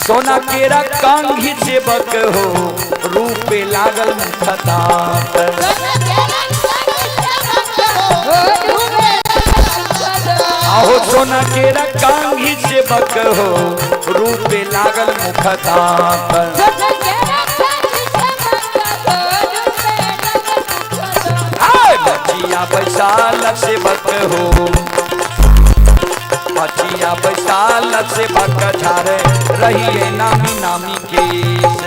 सोना केरा कंघी सेवक हो, रूपे लागल मुखदात। आहो सोना केरा कंघी सेवक हो, रूपे लागल मुखदात। मचिया बैसाल सेवक हो, मचिया बैसाल सेवक झारे रहिए नामी नामी केस।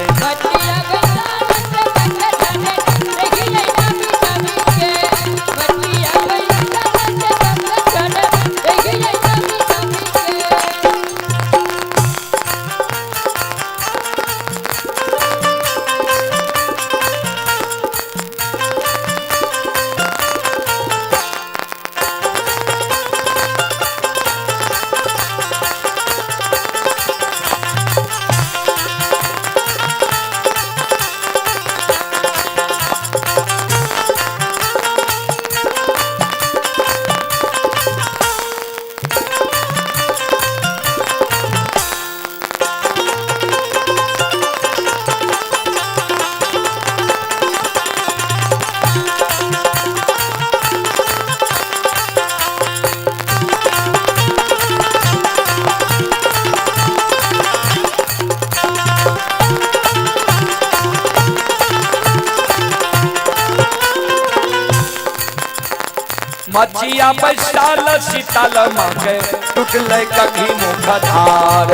मचिया बैसाल शीतल माँ के टूटले कभी मुख धार।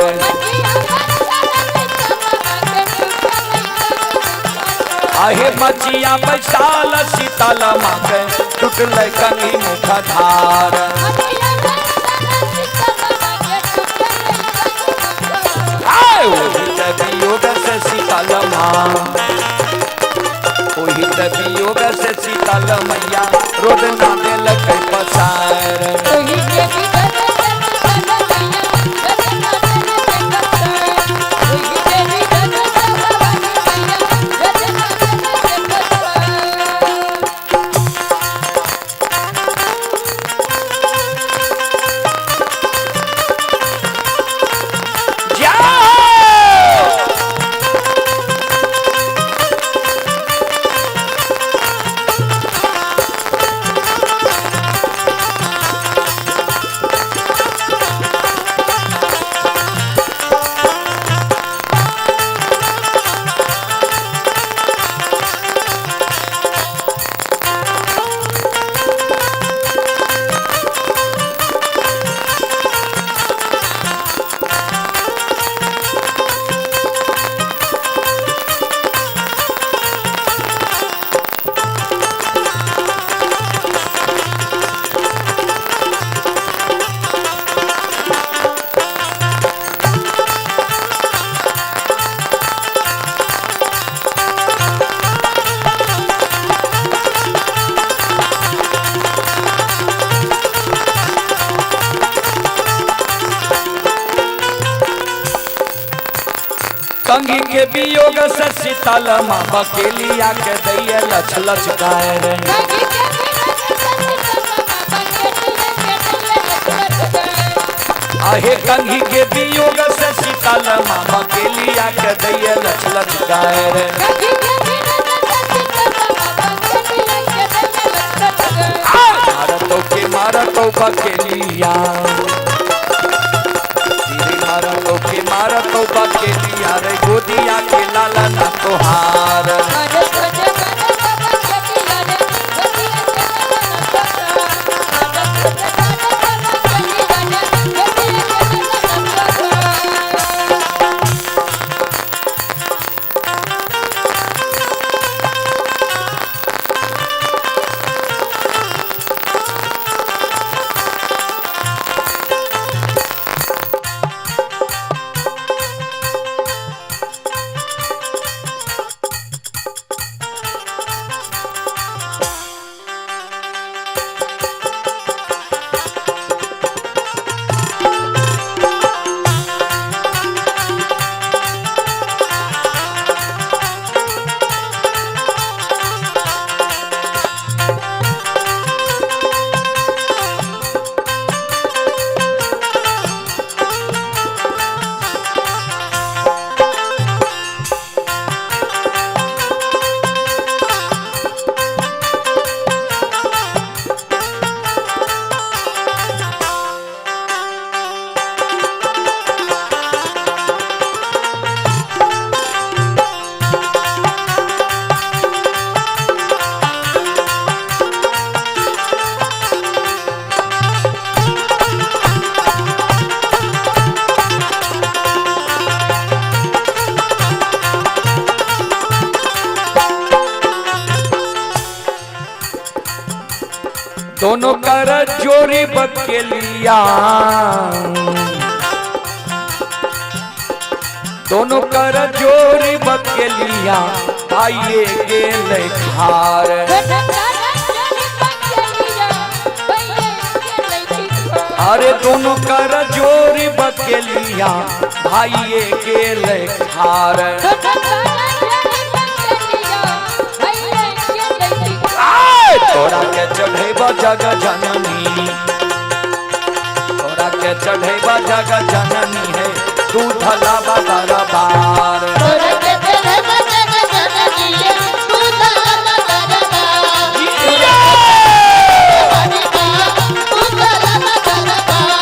आहे मचिया बैसाल शीतल माँ के टूटले कभी मुख धार। आय ओही वियोग से शीतल माँ, ओही वियोग से शीतल मैया रोदना देलक पसार। कंघी के वियोग से शीतल माँ बकेलिया के दैया लछ लछ गाय रे। आहे कंघी के वियोग से शीतल माँ बकेलिया के दैया लछ लछ गाय रे। मारतो के मारतो बकेलिया, मारतो के मारतो बकेलिया रे गोदिया के लाला ना तोहार। दोनों कर जोरी बकेलिया, दोनों कर जोरी बकेलिया आइए गेल खार। अरे दोनों कर जोरी बकेलिया भाइये गेल खार। तोरा के चढ़ेबा जग जननी, तोरा के चढ़ेबा जग जननी है दूध लाबा दरबार। तोरा के चढ़ेबा जग जननी है दूध लाबा दरबार। दूध लाबा दरबार।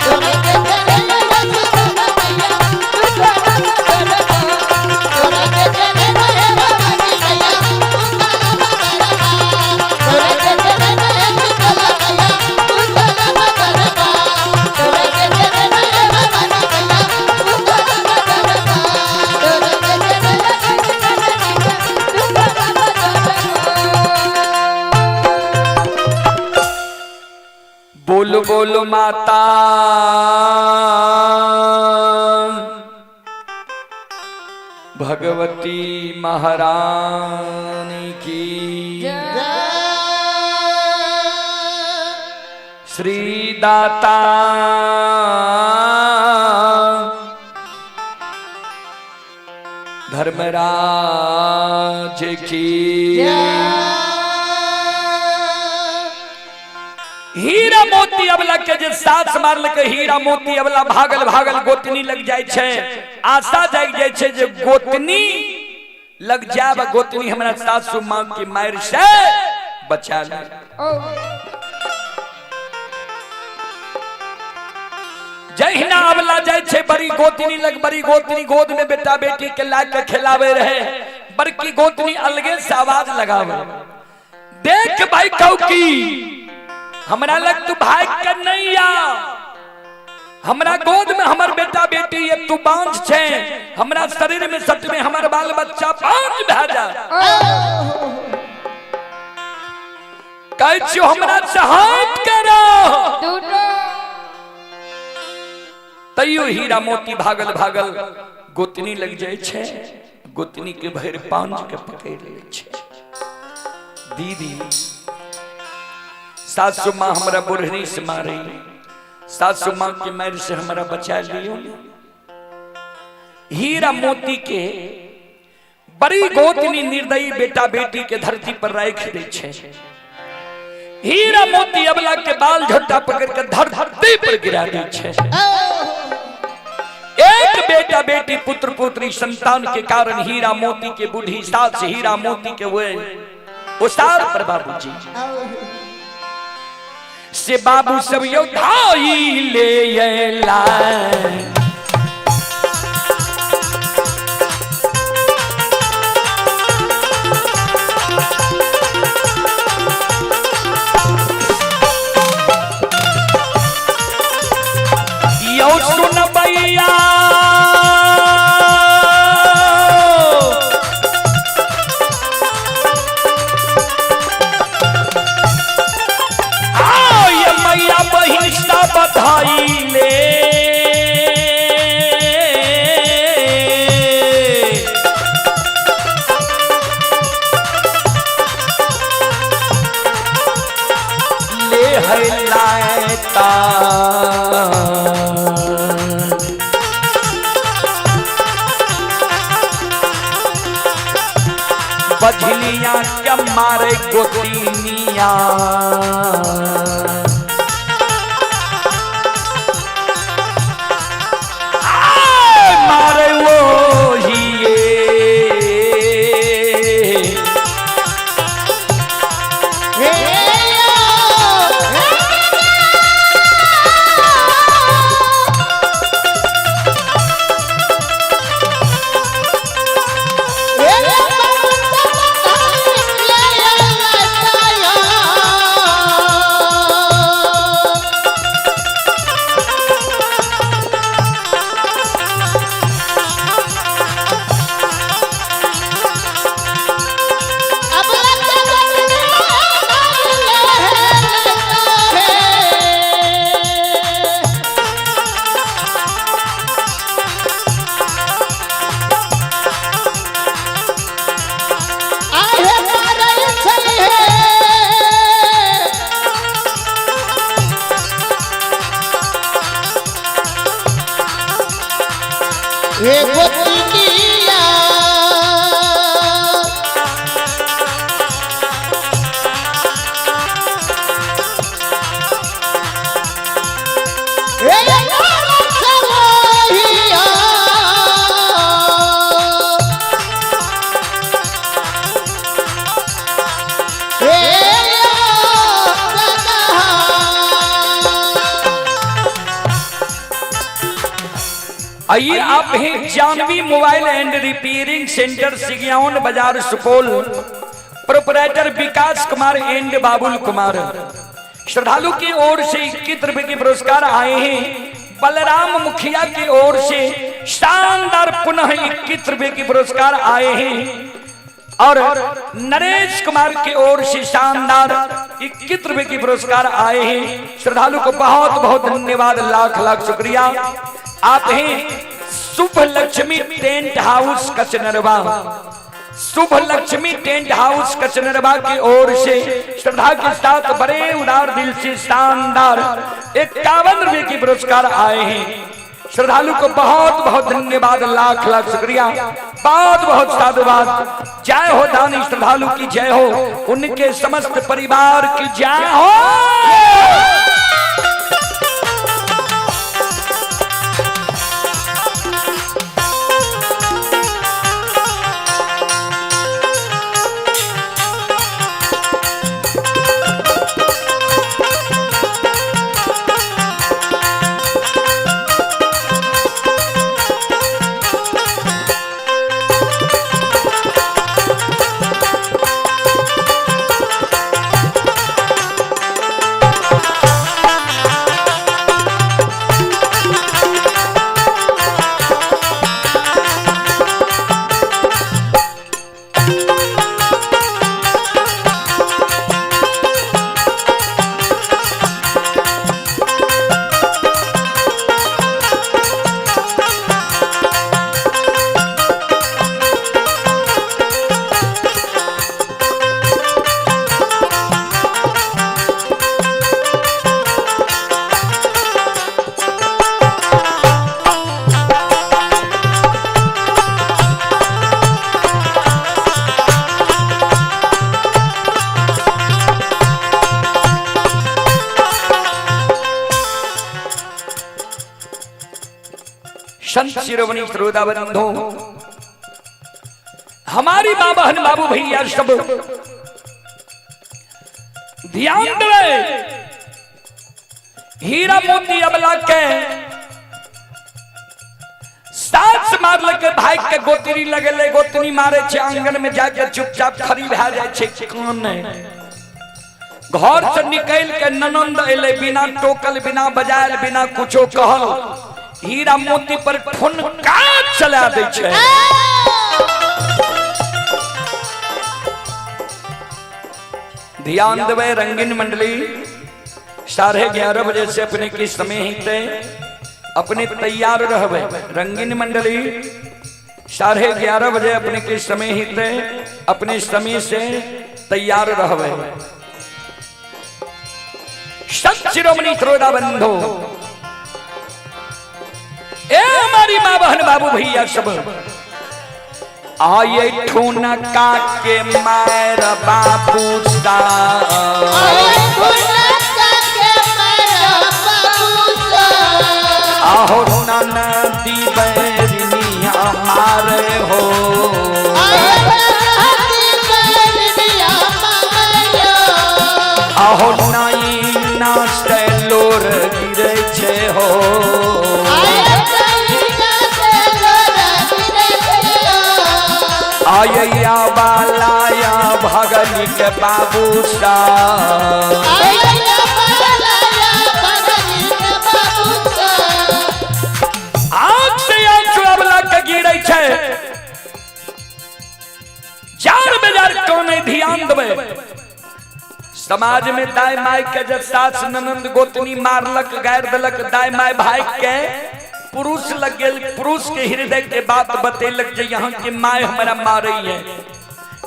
तोरा के चढ़ेबा जग जननी है दूध लाबा दरबार। तोरा के चढ़ेबा जग जननी है दूध लाबा दरबार। तोरा के चढ़ेबा जग जननी है। बोल बोल माता भगवती महारानी की। श्री दाता धर्मराज की। हीरा मोती अबला के जे सास मारलक, हीरा मोती अबला भागल भागल गोतनी लग जाय छै। आशा जाग जाय छै जे गोतनी लग जाब, गोतनी हमरा सासु माँ के मार से बचा ले। जहिना अबला जाय छै बड़ी गोतनी लग, बड़ी गोतनी गोद में बेटा बेटी के ला के खिलावे रहे, बड़की गोतनी अलगे से आवाज लगावे, देख भाई कौकी हमरा लग तू भाग के नहीं आ, हमरा गोद में हमर बेटा बेटी ये तू बांझ छे, हमरा शरीर में सट में हमर बाल बच्चा बांझ भा जा। कहै छियो हमरा से हाथ करो, तैयो हीरा मोती भागल भागल गोतनी लग जाय छे, गोतनी के भरि पांच के पकड़ ले छे। दीदी सासु माँ हमरा बुढ़नी से मारे, सासु माँ के मार से हमरा बचा लियो। हीरा मोती के बड़ी गोतनी निर्दयी बेटा बेटी के धरती पर राख दे छे। हीरा मोती अबला के बाल झोटा पकड़ के धरती पर गिरा दे छे। एक बेटा बेटी पुत्र पुत्री संतान के कारण हीरा मोती के बूढ़ी सास हीरा मोती के वे उसार पर बाबूजी से बाबू सब योद्धाई ले अला। यो सुन भैया बधाई ले, ले है लायता। बझलिया के मारे गोतिनिया, मारे वो ही आइए आप हैं Janvi mobile and repairing centre Sigiyaon Bazar Supaul, proprietor Vikas Kumar and Babul Kumar. श्रद्धालु की ओर से 21 रुपए के पुरस्कार आए हैं। बलराम मुखिया की ओर से शानदार पुनः 21 रुपए के पुरस्कार आए हैं। और नरेश कुमार की ओर से शानदार 21 रुपए की पुरस्कार आए हैं। श्रद्धालु को बहुत बहुत धन्यवाद, लाख लाख शुक्रिया। आप हैं Shubh Lakshmi tent house Kachnarwa, Shubh Lakshmi tent house Kachnarwa की ओर से श्रद्धा के साथ बड़े उदार दिल से शानदार 51 रुपए की पुरस्कार आए हैं। श्रद्धालु को बहुत बहुत धन्यवाद, लाख लाख शुक्रिया, बहुत बहुत साधुवाद। जय हो दानी श्रद्धालु की जय हो, उनके समस्त परिवार की जय हो। संत शिरोमणि श्रोता बंधु, हमारी माँ बहन बाबू भैया सब ध्यान दे। हीरा मोती अबला के सास मारल के भाई के गोतनी लगले, गोतनी मारे छे आंगन में जाके चुपचाप खड़ी भए जाय छे। कान घर से निकल के ननंद एले, बिना टोकल बिना बजायल बिना कुछो कहल हीरा मोती पर ठुनका चला दै छे। ध्यान देवे रंगीन मंडली, 11:30 बजे से अपने की समय ही अपने तैयार रहबे। रंगीन मंडली 11:30 बजे अपने के समय ही अपने समय से तैयार रहबे। संत शिरोमणि श्रोता बंधु, ए हमारी माँ बहन बाबू भैया सब आये ठुनका के मार बाबू सा, आहो ननदी बैरिनिया मारे हो, आहो नाई नाचते लोर गिरे छे हो, आया बालाया भगनी के बाबू सा। आग से आग चुरावला के गिरे छे, जार बेजार कोने ध्यान देवे। समाज में दाई माई के जब सास ननंद गोतनी मारलक गायर दलक, दाई माई भाई के पुरुष लग गेल, पुरुष के हृदय के बात बतेलक जे यहाँ के my हमरा मारे है,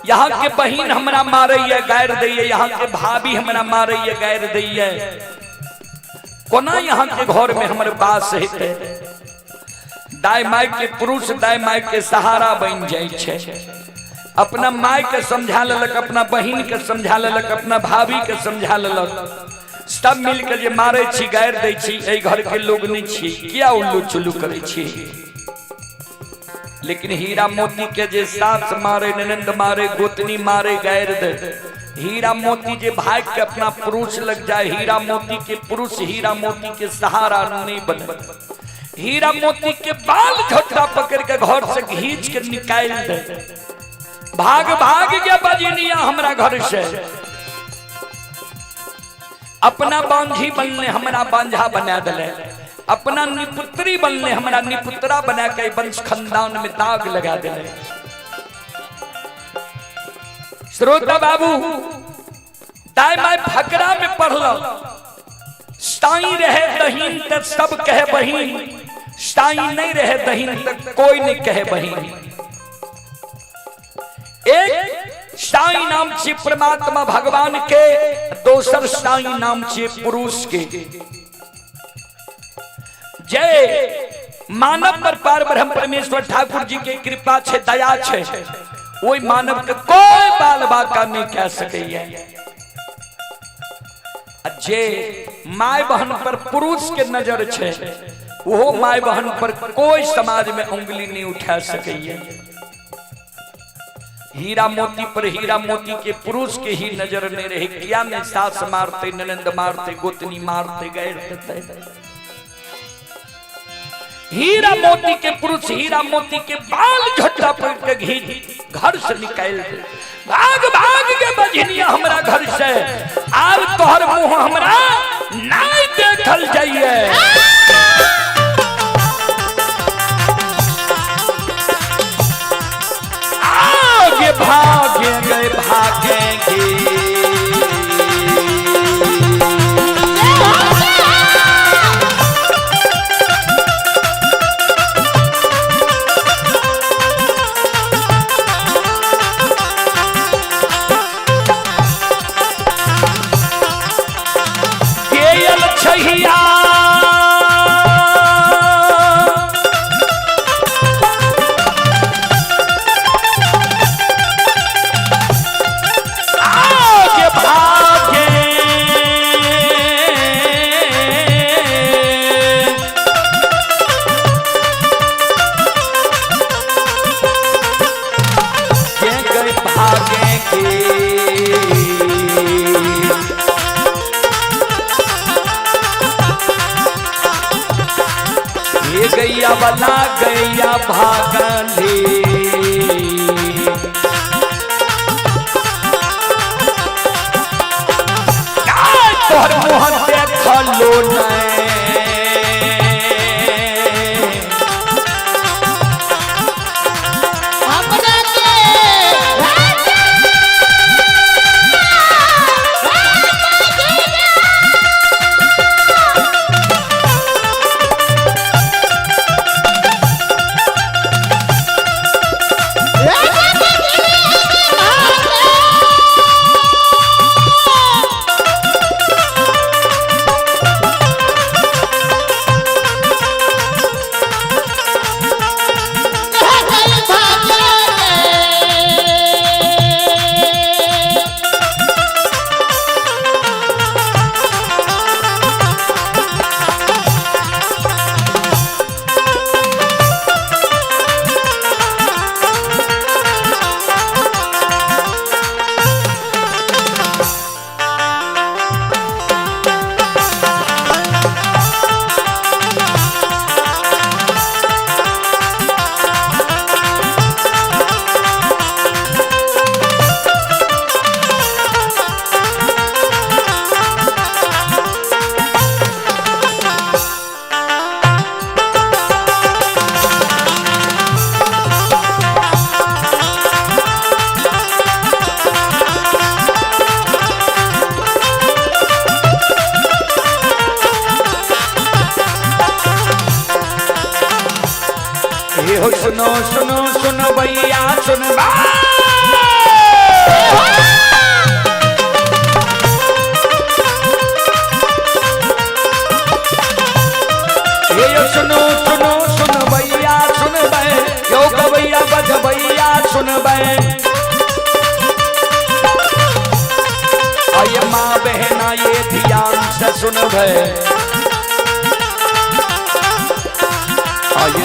यहाँ के बहिन हमरा मारे है गायर दैये, यहाँ के भाभी हमरा मारे है गायर दैये, कोना यहाँ के घर में हमर बास हेतै। दाई माई के पुरुष दाई माई के सहारा बन जाय छै। अपना my के समझा लेलक, अपना बहिन के समझा लेलक, अपना भाभी के समझा लेलक, सब मिल के जे मारे छी गायर दै छी, एहि घर के लोग नहीं छी, किया उल्लू चुल्लू करे छी। लेकिन हीरा मोती के जे सास मारे ननंद मारे गोतनी मारे गायर दे, हीरा मोती जे भाग के अपना पुरुष लग जाए, हीरा मोती के पुरुष हीरा मोती के सहारा नहीं बने, हीरा मोती के बाल झोटा पकड़ के घर से घींच के निकाल दे, भाग भाग गया बजनिया हमरा घर से। अपना बांझी बनने हमरा बांझा बना दिले, अपना निपुत्री बनने हमरा निपुत्रा बना के वंश खानदान में दाग लगा दिले। श्रोता बाबू दाय my फकरा में पढ़ल, साई रहे दहीन त सब कहे बहीन, साई नहीं रहे दहीन त कोई नहीं कहे बहीन। एक साई नाम छे परमात्मा भगवान के, दोसर साई नाम छे पुरुष के। जय मानव पर पार ब्रह्म परमेश्वर ठाकुर जी के कृपा छे, दया छे, ओई मानव के कोई बाल बाका नहीं कह सकैया। जे my बहन पर पुरुष के नजर छे, वो my बहन पर कोई समाज में उंगली नहीं उठा सकैया। हीरा मोती पर हीरा मोती के पुरुष के ही नजर नहीं रहे, किया में सास मारते, ननंद मारते, गोतनी मारते, गैर देते। हीरा मोती के पुरुष हीरा मोती के बाल झट्टा पकड़ के घी घर से निकाल दे, भाग भाग के बजनिया हमरा घर से, आब तोहर मुंह हमरा नहीं देखल जाइए। आगे भागे गए भागेंगे। गैया वाला गैया भागली, तोहर मुँह देखलो नहीं। हो सुनो सुनो सुनो भैया सुन सुनो सुनो सुन भैया सुन यो गवैया बज भैया सुन आये माँ बहना ये ध्यान से सुन आये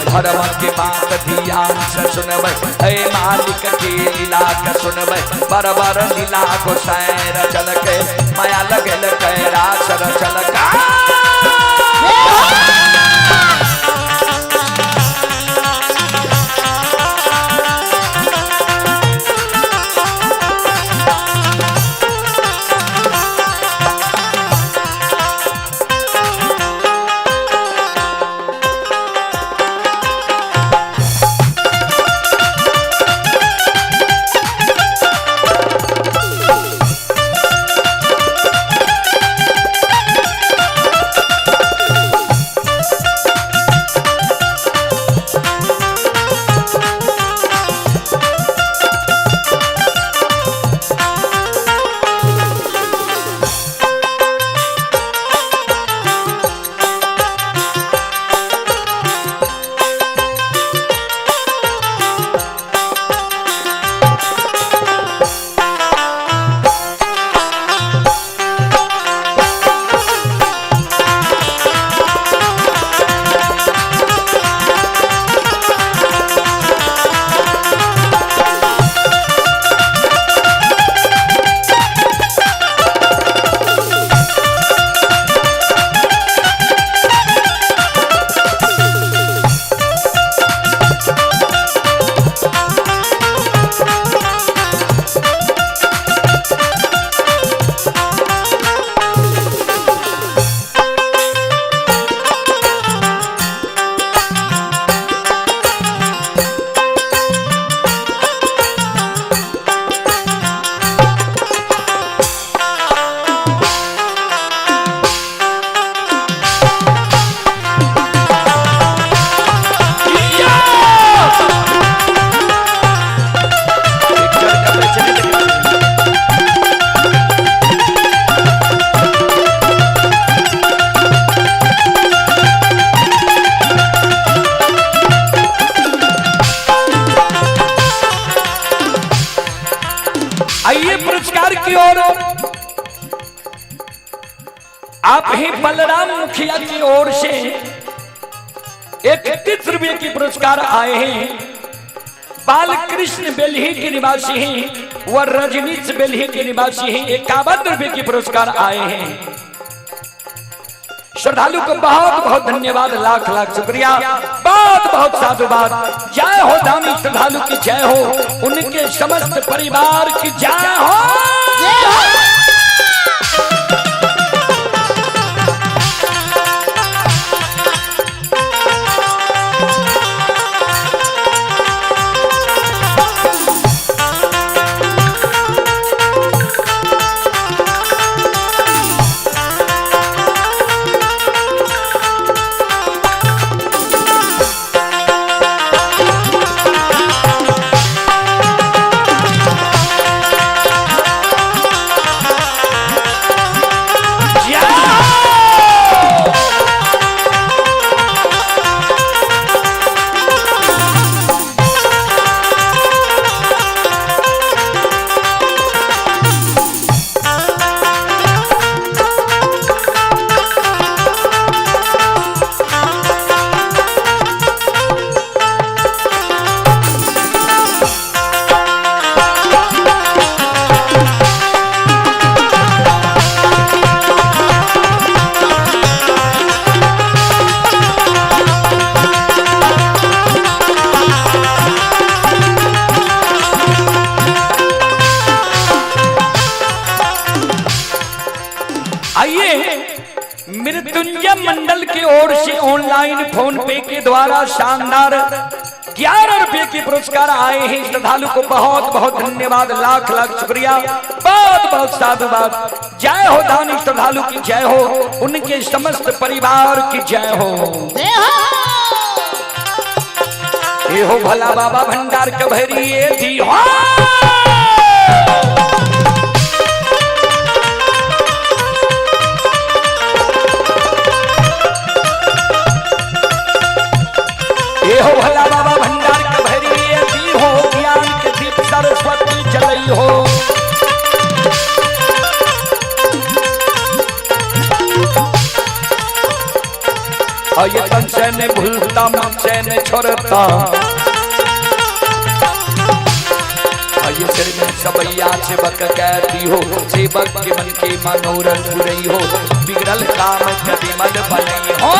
धर्म के बात ध्यान से सुनबै, हे मालिक के लीला के सुनबै, बरबर लीला गोसाई रचल के माया लगल के रास रचल का। बलराम मुखिया की ओर से 31 रुपये की पुरस्कार आए हैं। बालकृष्ण बेलही के निवासी हैं व रजनीश बेलही के निवासी हैं, 51 रुपये की पुरस्कार आए हैं। श्रद्धालु को बहुत बहुत धन्यवाद, लाख लाख शुक्रिया, बहुत बहुत साधुवाद। जय हो दानी श्रद्धालु की जय हो, उनके समस्त परिवार की जय हो। आइए मृत्युंजय मंडल की ओर से ऑनलाइन फोन पे के द्वारा शानदार 11 रुपए के पुरस्कार आए हैं। श्रद्धालु को बहुत बहुत धन्यवाद, लाख लाख शुक्रिया, बहुत बहुत साधुवाद। जय हो दानी श्रद्धालु की जय हो, उनके समस्त परिवार की जय हो। ये हो भला बाबा भंडार कभरिए थी हो। ये हो भला बाबा भंडार कभरिए थी हो, ज्ञान के दीप सरस्वती जलई हो। और ये तन से ने भूलता मन से ने छोड़ता, और ये सिर में सबैया सेवक कहती हो, सेवक के मन के मनोरथ पुरई हो, बिगड़ल काम कभी मन बनई हो।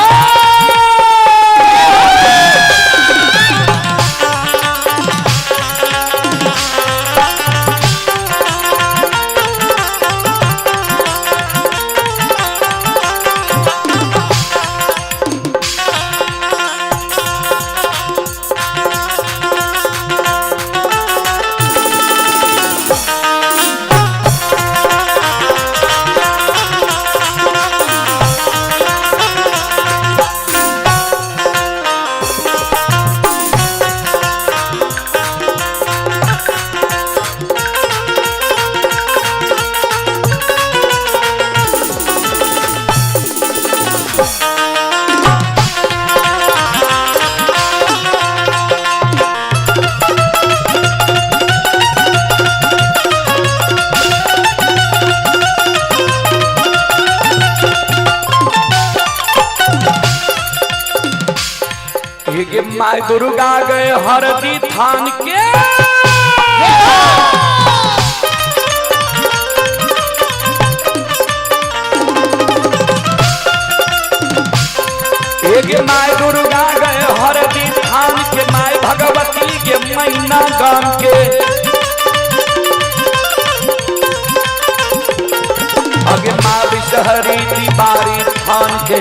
माय दुर्गा गए हरदी थान के, एक my Durga गए हरदी थान के, my Bhagwati के मैना गाम के। अगे माँ विषहरी दीवारी थान के,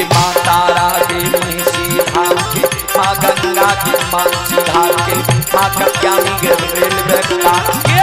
माँ तारा के महिषी धाम के, माँ गंगा के मानसी धाम के, माँ कत्यानी के रेलवे काट के।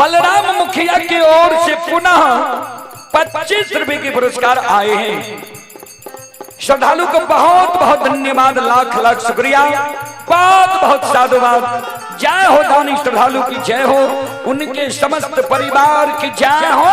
बलराम मुखिया की ओर से पुनः 25 रुपए के पुरस्कार आए हैं। श्रद्धालु को बहुत बहुत धन्यवाद, लाख लाख शुक्रिया, बहुत बहुत साधुवाद। जय हो दानी श्रद्धालु की जय हो, उनके समस्त परिवार की जय हो।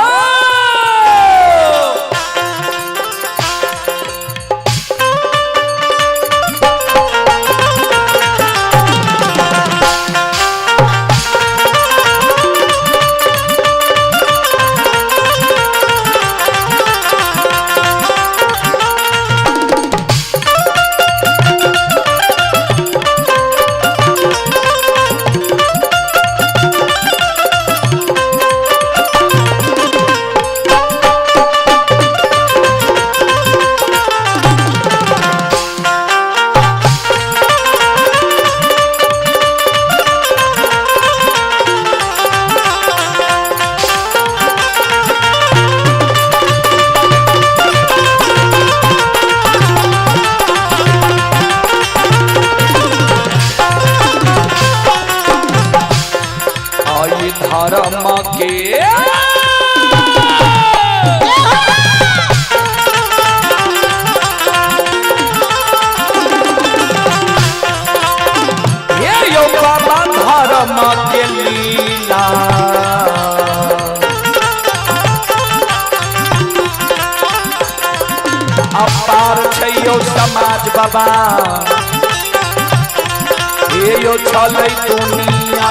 आई धर्म के हे यो बाबा धर्म के लीला, अपार छै यो समाज बाबा, हे यो चलै दुनिया।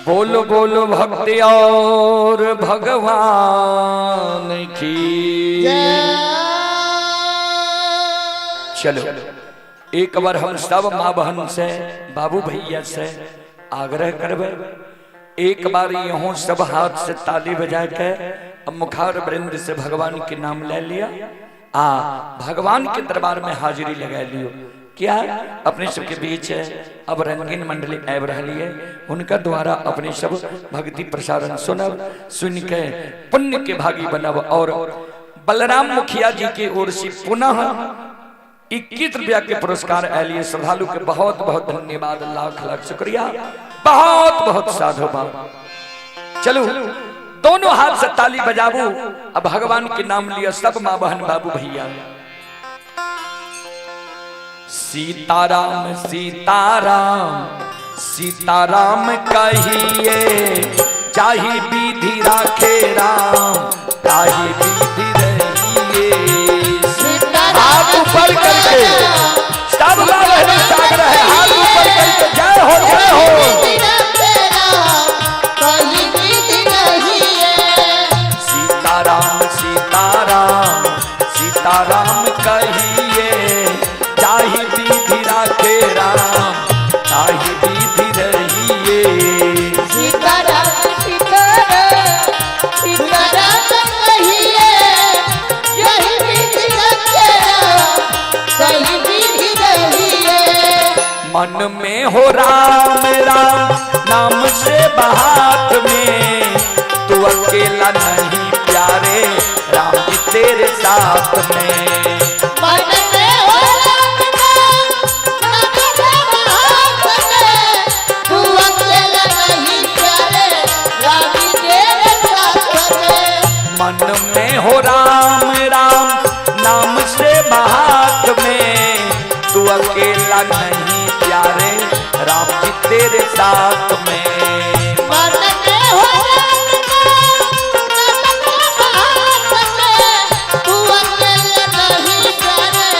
बोलो बोलो भक्ति और भगवान की। चलो एक बार हम सब माँ बहन से बाबू भैया से आग्रह करबे, एक बार यूं सब हाथ से ताली बजा के अब मुखार वृंद से भगवान के नाम ले लिया, आ भगवान के दरबार में हाजिरी लगा लियो। क्या अपने सबके बीच है अब रंगीन मंडली आब रही है, उनका द्वारा अपने सब भक्ति प्रसारण सुनब, सुन के पुण्य के भागी बनब। और बलराम मुखिया जी की ओर से पुनः 21 रुपया के पुरस्कार आए श्रद्धालु के बहुत बहुत धन्यवाद, लाख लाख शुक्रिया, बहुत बहुत साधुवाद। चलो दोनों हाथ से ताली बजाबू, अब भगवान के नाम लिया सब माँ बहन बाबू भैया। सीताराम सीताराम सीताराम कहिए, चाही विधि राखे राम ताही विधि रहिए। हाथ ऊपर करके सब माँ बहन सागर है, हाथ ऊपर करके जय हो जय हो। सीताराम सीताराम सीताराम कहिए, ताही विधि राखे राम ताही विधि रहिए। सीताराम सीताराम सीताराम कहिए, यही विधि रखे राम ताही विधि रहिए। मन में हो राम राम नाम से बात में, तू अकेला नहीं प्यारे राम जी तेरे साथ में। मन में हो राम नाम नाम से बात में, तू अकेला नहीं प्यारे राम जी तेरे साथ में। मन मन में हो राम राम नाम से हाथ में, तू अकेला नहीं प्यारे राम जी तेरे साथ में। मन में हो राम नाम हाथ में, तू अकेला नहीं प्यारे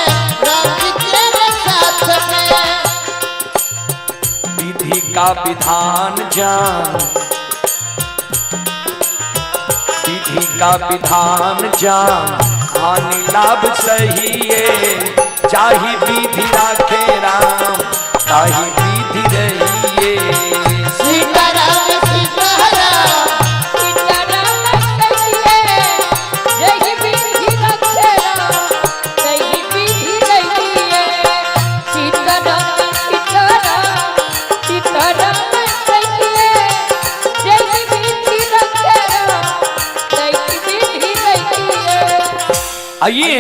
राम जी तेरे साथ में। विधि का विधान जान, विधि का विधान जान, हानि लाभ सही है, चाही विधि राखे राम ताही विधि रहिए। सीताराम सीताराम सीताराम कहिए यही विधि रखे राम यही विधि रहिए। सीताराम सीताराम सीताराम कहिए यही विधि रखे राम यही विधि रहिए। आइए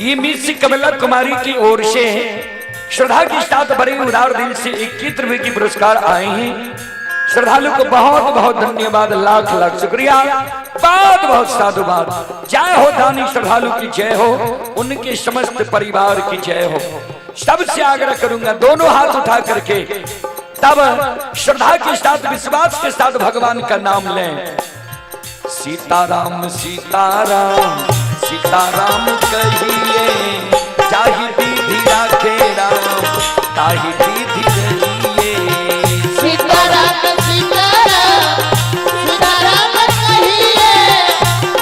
ये मिस कमला कुमारी की ओर से श्रद्धा के साथ बड़े उदार दिल से 21 रुपए की पुरस्कार आए हैं। श्रद्धालु को बहुत बहुत धन्यवाद, लाख लाख शुक्रिया, बहुत बहुत साधुवाद। जय हो दानी श्रद्धालु की जय हो, उनके समस्त परिवार की जय हो। सबसे आग्रह करूंगा दोनों हाथ उठा करके तब श्रद्धा के साथ विश्वास के साथ भगवान का नाम लें। सीताराम सीताराम सीताराम कहिए, जाहि विधि राखे राम ताहि विधि रहिए। सीताराम सीताराम सीताराम कहिए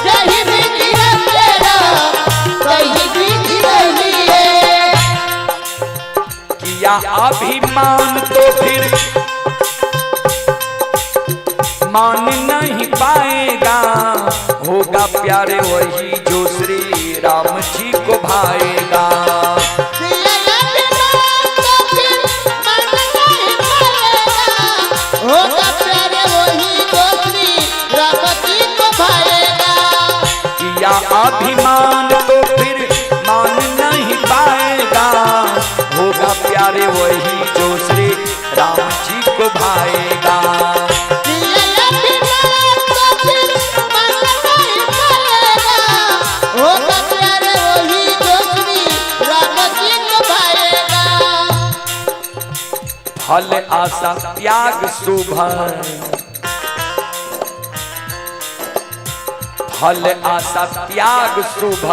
यही विधि रखे राम यही विधि रहिए। किया अभिमान तो फिर मान नहीं पाएगा, होगा प्यारे वही जो श्री राम जी को भाएगा। होगा प्यारे वही जो श्री राम जी को भाएगा। किया अभिमान तो फिर मान नहीं पाएगा, होगा प्यारे वही जो श्री राम जी को भाएगा। किया अभिमान तो फिर मान नहीं पाएगा, होगा प्यारे वही जो श्री राम जी को भाएगा। फल आशा त्याग शुभ, फल आशा त्याग शुभ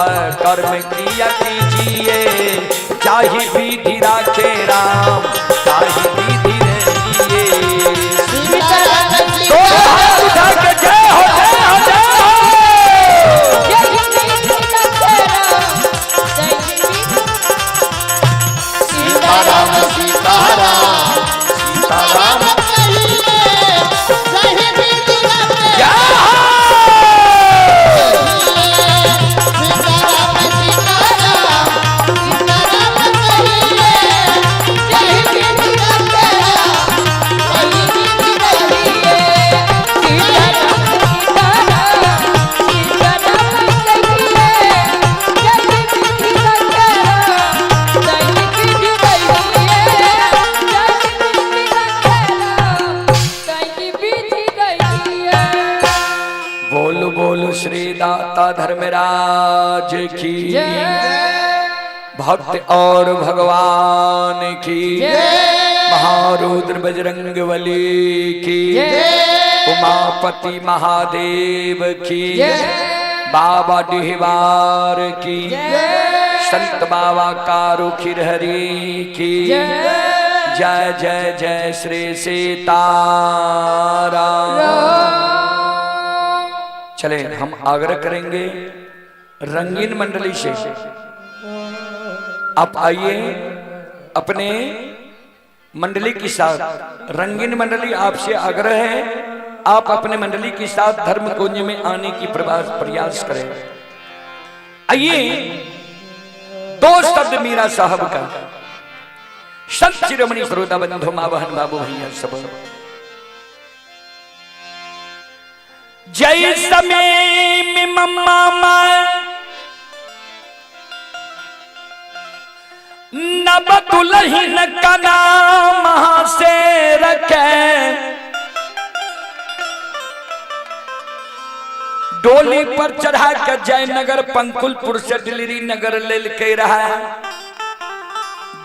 कर्म किया कीजिए, चाहे विधि राखे राम ताहि विधि रहिए। सीताराम दो हाथ उठा के जय हो जय हो जय हो। यही विधि रखे राम यही विधि। सीताराम सीताराम सीताराम कहिए यही विधि रखे जय हो। सीताराम सीताराम सीताराम कहिए यही विधि रखे राम यही विधि रहिए। सीताराम सीताराम सीताराम कहिए यही विधि रखे राम यही विधि रहिए। यही विधि रखे राम यही विधि रहिए। बोलो बोलो श्री दाता धर्मराज की जय। भक्त और भगवान की जय। महारुद्र बजरंग बली की जय। उमापति महादेव की जय। बाबा डिहवार की जय। संत बाबा कारू खिरहरी की जय। जय जय जय श्री सीताराम। चले हम आग्रह करेंगे रंगीन मंडली से, आप आइए अपने मंडली के साथ। रंगीन मंडली आपसे आग्रह है, आप अपने मंडली के साथ धर्म कुंज में आने की प्रयास करें। आइए दो शब्द मीरा साहब का। संत शिरोमणि श्रोता बंधु माँ बहन बाबू भैया सब, जय समय में मम्मा माँ नब दुल्हन का नाम से रखे, डोली पर चढ़ा के जयनगर पंकुलपुर से डिलीरी नगर लेल के रहा।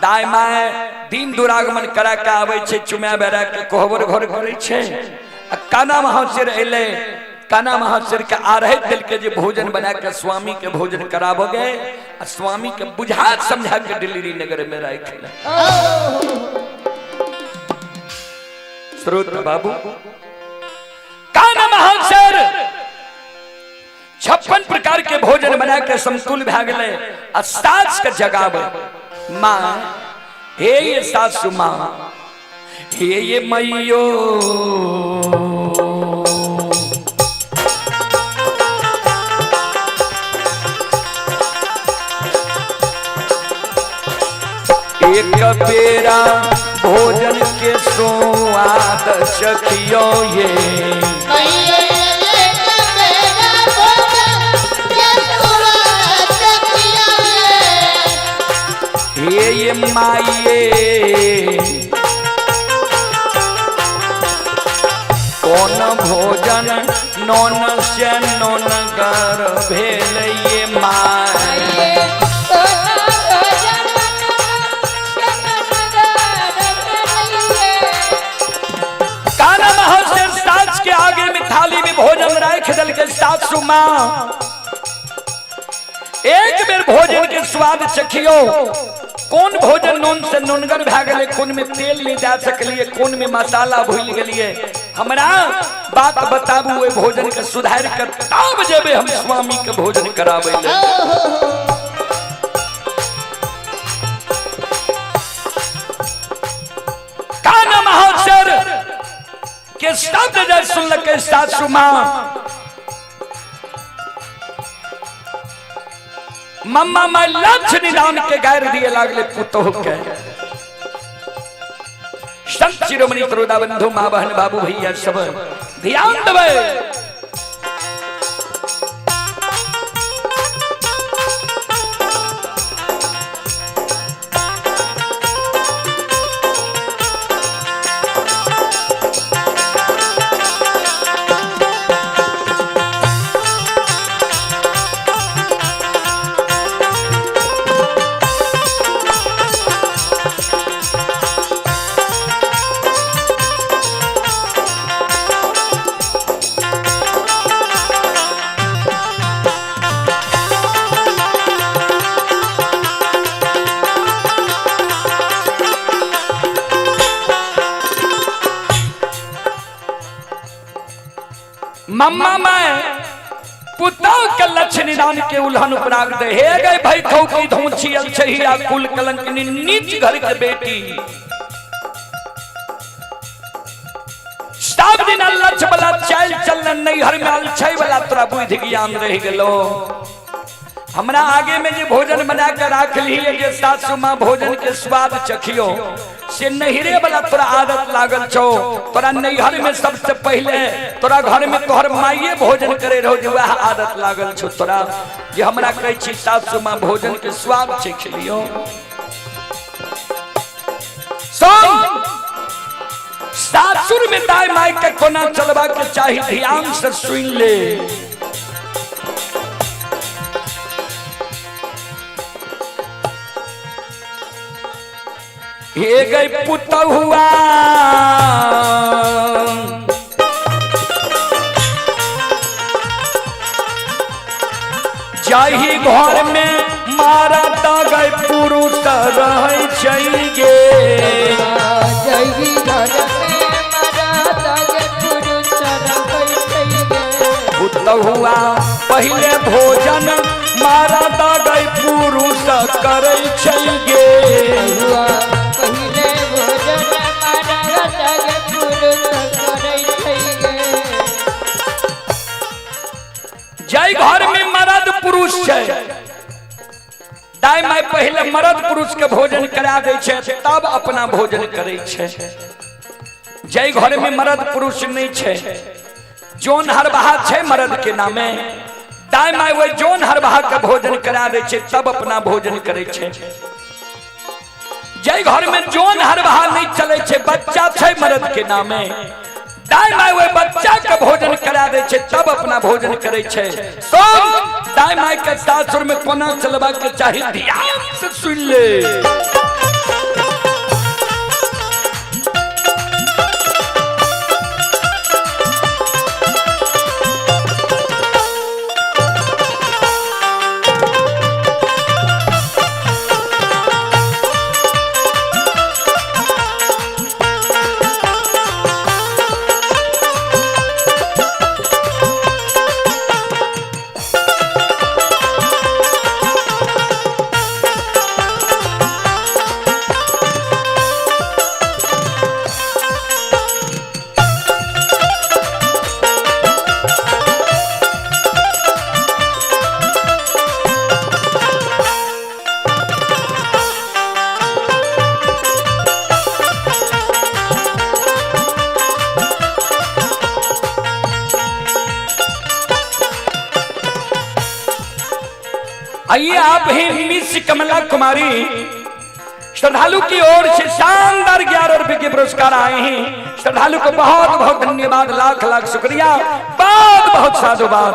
दाय my दिन दुरागमन करा के आवे छे, चुमा बेरा के कोहबर घर घरे छे। आ काना महासिर एले, काना महासिर के आ रहे दिल के जे भोजन बना के स्वामी के भोजन कराबोगे आ स्वामी के बुझा समझा के डिलीरी नगर में राख। श्रोत बाबू, काना महासिर 56 प्रकार के भोजन बना के समतुल भए गेलै आ सास के जगावे। माँ हे ये सासु माँ, हे ये मैयो, एक बेरा भोजन के स्वाद चखियो ये। हे ये माइये, कौन भोजन नोन से नोन गर भेल ये माई। काना महल सास के आगे में थाली में भोजन राख दल के सासु माँ एक बेर भोजन के स्वाद चखियो। कौन भोजन नून से नुनगर भए गेलै, कोन में तेल नहीं दे सकलिए, कोन में मसाला भूल गेलिए, हमरा बात बताबू। ओहि भोजन के सुधार के तब जेबै हम स्वामी के भोजन कराबै ले। काना महासर के शब्द जे सुनलकै सासु माँ, मम्मा मैं लक्ष्य निदान के गायर दिए लागले पुतोह के। संत शिरोमणि त्रोदा बंधु माँ बहन बाबू भैया सब ध्यान देबै। मम्मा मैं पुतोह के लक्ष्य निदान के उल्हन उपराग दे। हे गए भाई खौ की धोछी अलछहिया कुल कलंकनी नीच घर के बेटी। सब दिन लक्ष्य वाला चाल चलन नैहर में अलछई वाला तोरा बुद्धि ज्ञान रह गेलो। हमरा आगे में जे भोजन बना के राख ली जे सासु माँ भोजन के स्वाद चखियो, से नैहरे वाला तोरा आदत लागल छौ। तोरा नैहर में सबसे पहले तोरा घर में तोहर माइये भोजन करे रहो, जे वह आदत लागल छौ तोरा जे हमरा कहै छी सासु माँ भोजन के स्वाद चख लियो। सुन, सासुर में दाई माई के कोना चलबा के चाही, ध्यान से सुन ले। हे गई पुतहुआ जाही घर में मारा त गई पुरुष रहै छै गे। पुतहुआ पहिले भोजन मारा त गई पुरुष करै छै गे। पहिले भोजन मारा तग पुरुष करै छै गे। जाहि घर में मर्द पुरुष छै, दाय माय पहिले मर्द पुरुष के भोजन करा दै छै तब अपना भोजन करै छै। जाहि घर में मर्द पुरुष नहीं छै, जोन हरबाहा छै मर्द के नामे, दाय माय वही जोन हरबाहा के भोजन करा दै छै तब अपना भोजन करै छै। जाहि घर में जोन हरबाहा नहीं चले छै, बच्चा छै मर्द के नामे, दाय माय वही बच्चा के भोजन करा दै छै तब अपना अपना भोजन करे छै। सुन, दाय माय के सासुर में कोना चलबा के चाही, ध्यान से सुन ले। आइए आप ही मिस कमला कुमारी श्रद्धालु की ओर से शानदार 11 रुपए के पुरस्कार आए हैं। श्रद्धालु को बहुत बहुत धन्यवाद, लाख लाख शुक्रिया, बहुत बहुत साधुवाद।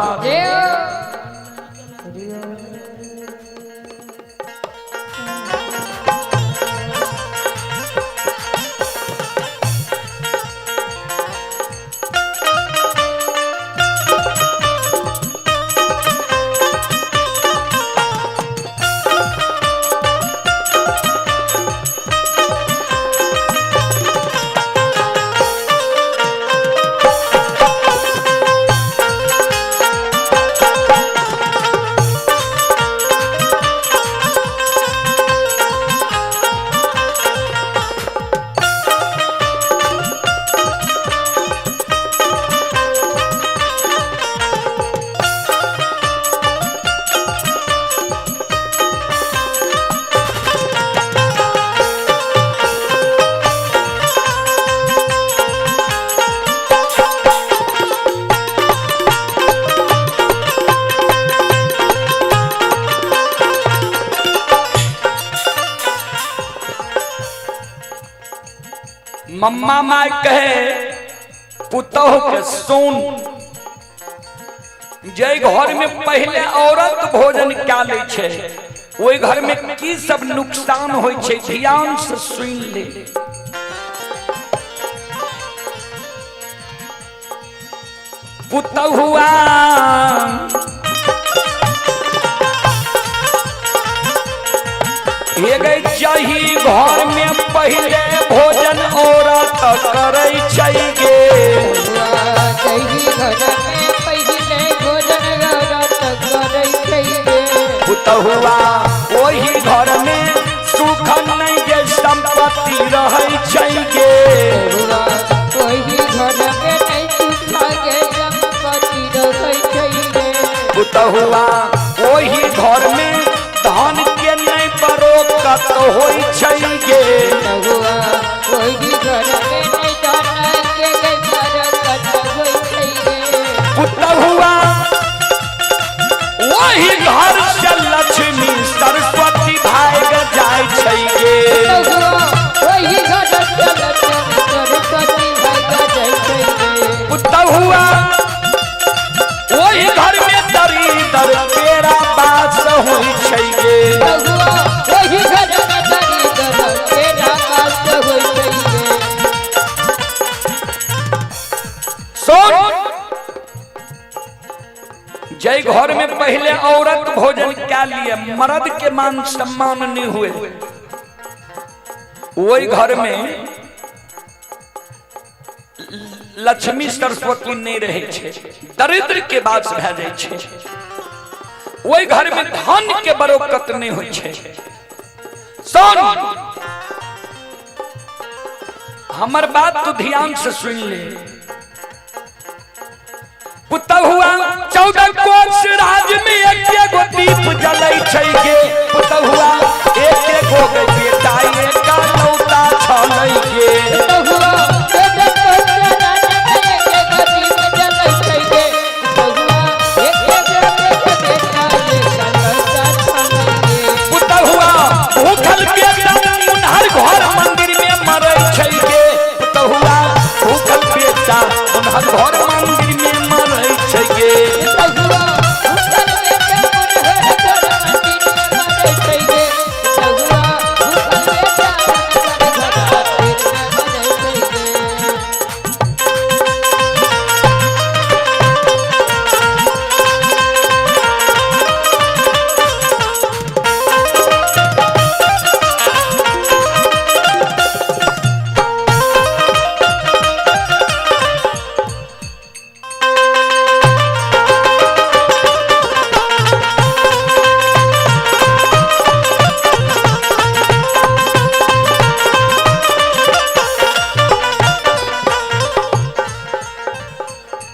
मम्मा माय कहे पुतोह के सुन, जे घर में पहले औरत भोजन क्या ले छे ओहि घर में की सब नुकसान होय छे, ध्यान से सुन ले। पुतहुआ चाही घर में पहले भोजन औरत करै छै गे। पुतहुआ ओहि घर में सुख नहीं गे संपत्ति रहै छै गे। पुतहुआ ओहि घर में धन के नहीं बरोकत होई छै गे। पुतहुआ ओहि घर से लक्ष्मी सरस्वती भाग जाय छै गे। पुतहुआ ओहि घर में दरिद्र तेरा बास होई छै गे। जय घर में पहले औरत भोजन क्या लिए मर्द के मान सम्मान नहीं हुए, वही घर में लक्ष्मी सरस्वती नहीं रहे छे, दरिद्र के बास भए जाय छे। वही घर में धन के बरकत नहीं होय छे। सुन हमर बात तो ध्यान से सुन ले। पुतहुआ 14 कोस राज में एक एगो दीप जलै छै गे। पुतहुआ एक एगो के बेटा एक लौता छलै गे। पुतहुआ भूखल बेटा मुनहर घर मंदिर में मरै छै गे। पुतहुआ भूखल बेटा मुनहर घर मंदिर में मरै छै गे।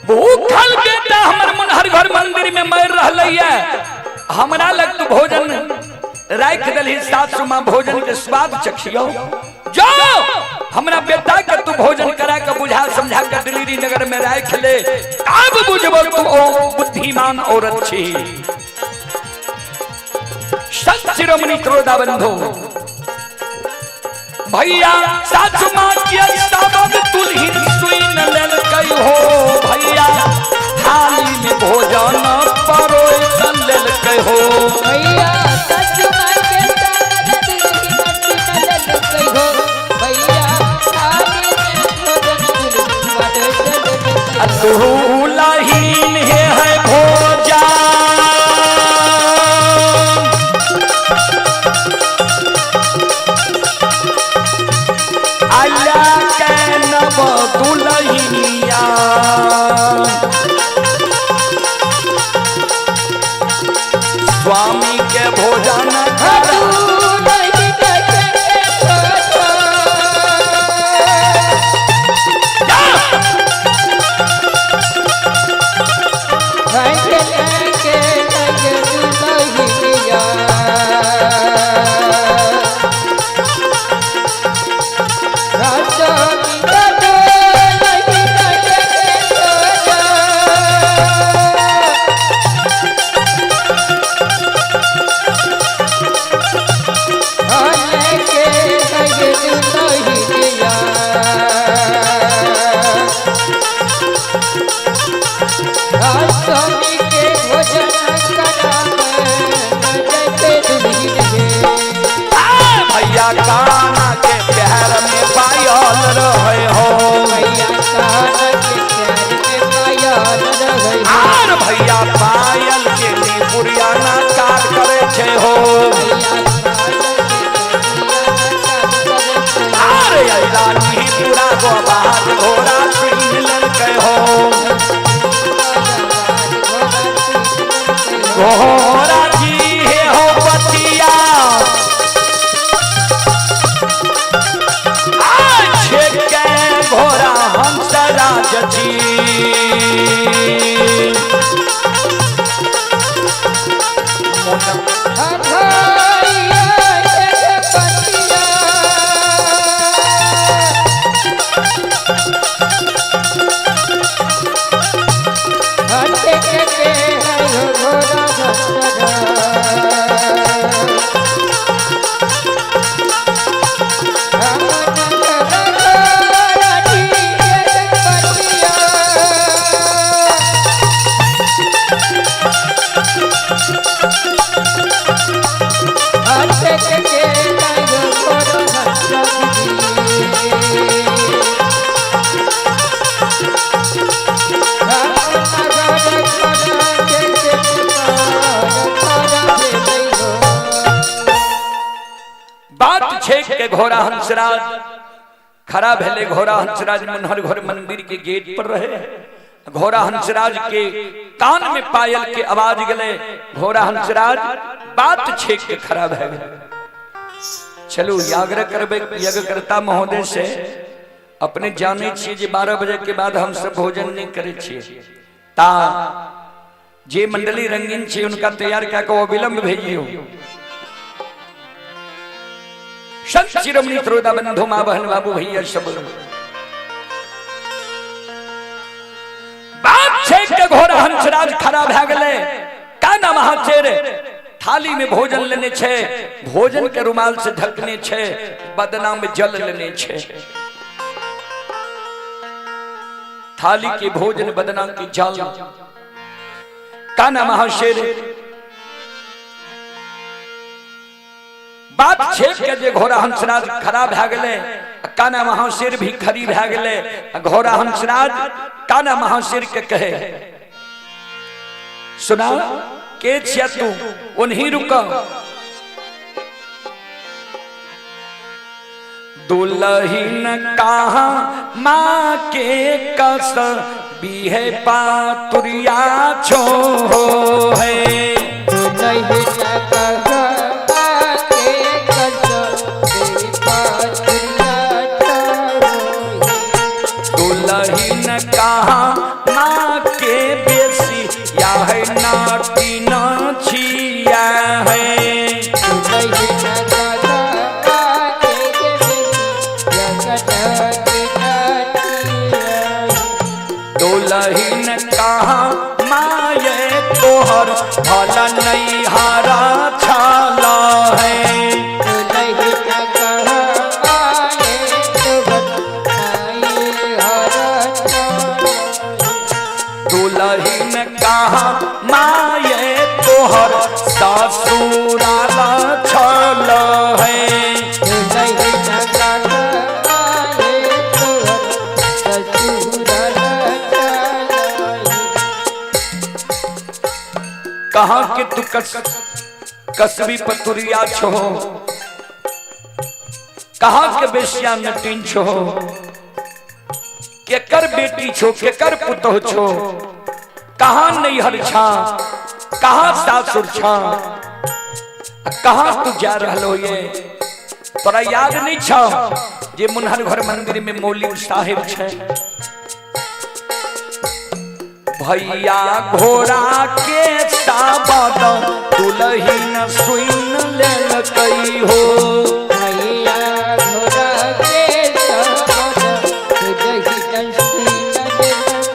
भूखल बेटा हमर मुनहर घर मंदिर में मर रहलै है, हमरा लग तू भोजन राख दलही सासु माँ भोजन के स्वाद चखियो। जाओ हमरा बेटा के तू भोजन करा के बुझा समझा के दिल्ली नगर में राख ले, तब बुझबो तू ओ बुद्धिमान औरत छी। संत शिरोमणि त्रोदा बंधु भैया सासु माँ के सबब तुलहिन सुन लेलकै हो, भैया थाली में भोजन परोस लेलकै हो। भैया सासु माँ के सबब दुल्हन सुन लेलकै हो, भैया थाली में भोजन दुल्हन परोस लेलकै हो। दुल्हीन हे है भोजन अल्लाह के नव दुल्हनिया, स्वामी के भोजन करा। भैया काना के प्यार में पायल रहे हो, आर भैया पायल के पुरिया ना कार करे छे हो, आर अइला पूरा गोबार घोड़ा सुन लेलकै हो, घोड़ा जी हे हो पतिया घोड़ा हंस राज जी। बात छेक के घोड़ा हंसराज खड़ा भेले, घोड़ा हंसराज मुनहर घर मंदिर के गेट पर रहे। घोड़ा हंसराज के कान में पायल के आवाज गले, घोड़ा हंसराज बात छेक के खड़ा भए गेले। चलू याग्र करबे यज्ञकर्ता महोदय से, अपने जाने छियै जे 12 बजे के बाद हम सब भोजन नहीं करे छियै, ता जे मंडली रंगीन छी उनका तैयार कए के अविलंब भेजियो। संत शिरोमणि त्रोदा बंधु माँ बहन बाबू भैया सब बात छेक के घोड़ा हंसराज खड़ा भए गेलै। का नाम अहाँ रे? थाली में भोजन लेने छे, भोजन के रुमाल से ढकने छे, बदना में जल लेने छे। थाली के भोजन बदना के जल। का नाम अहाँ शेर? बात छेक के जे घोड़ा हंसराज खड़ा भए गेलै, काना महाशेर भी खड़ी भए गेलै। घोड़ा हंसराज काना महाशेर के कहे, सुना के छिया तू, उन्हीं रुक। दुल्हीन कहाँ माँ के कस बिहे पातुरिया छो है, दुल्हीन कहाँ माँ कहा माये तोहर भला नैहारा छाला है। दुलहिन कहा माये तोहर ससुराला छल है। कहा के तू कसबी पतुरिया छो, कहा के बेसिया नटीन छो, केकर बेटी छो, केकर पुतोह छो, कहा नैहर छा, कहा सासुर छा, कहा तू जा रहलो ये तोरा याद नहीं छो जे मुनहर घर मंदिर में मौली साहेब छे। भैया घोड़ा के साबद दुलहिन सुन लेलकै हो। भैया घोड़ा के साबद दुलहिन सुन लेलकै हो।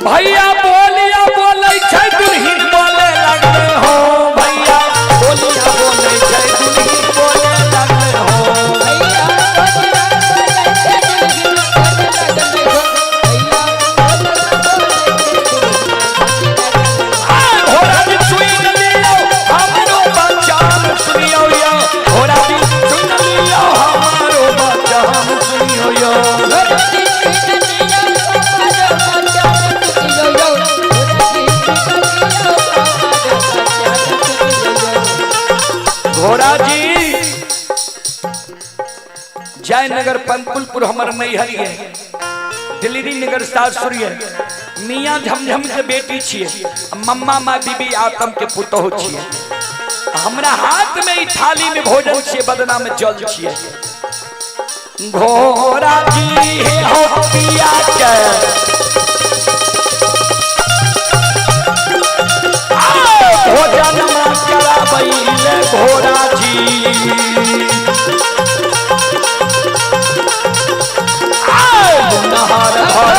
भैया बोलिया बोलै छै दुलहिन बोले लगले हो। भैया बोलिया बोलै छै दुलहिन बोले लगले हो। भैया बोलिया बोलै छै दुलहिन बोले लगले हो। भैया बोलिया बोलै छै दुलहिन घोड़ा जी सुन लियो हमरो बचान सुनियो यो। घोड़ा जी सुन लियो हमरो बचान सुनियो यो। घोड़ा जी जयनगर पंकुलपुर हमर नैहर है, दिल्ली नगर सासुर है, मियाँ झमझम के बेटी छिए, मम्मा माँ बीबी आतम के पुतोह छिए। हमरा हाथ में ई थाली में भोजन छिए, बदना में जल छिए। घोड़ा जी हे हो पिया के भोजन में कराबैले घोड़ा जी। मुनहर घर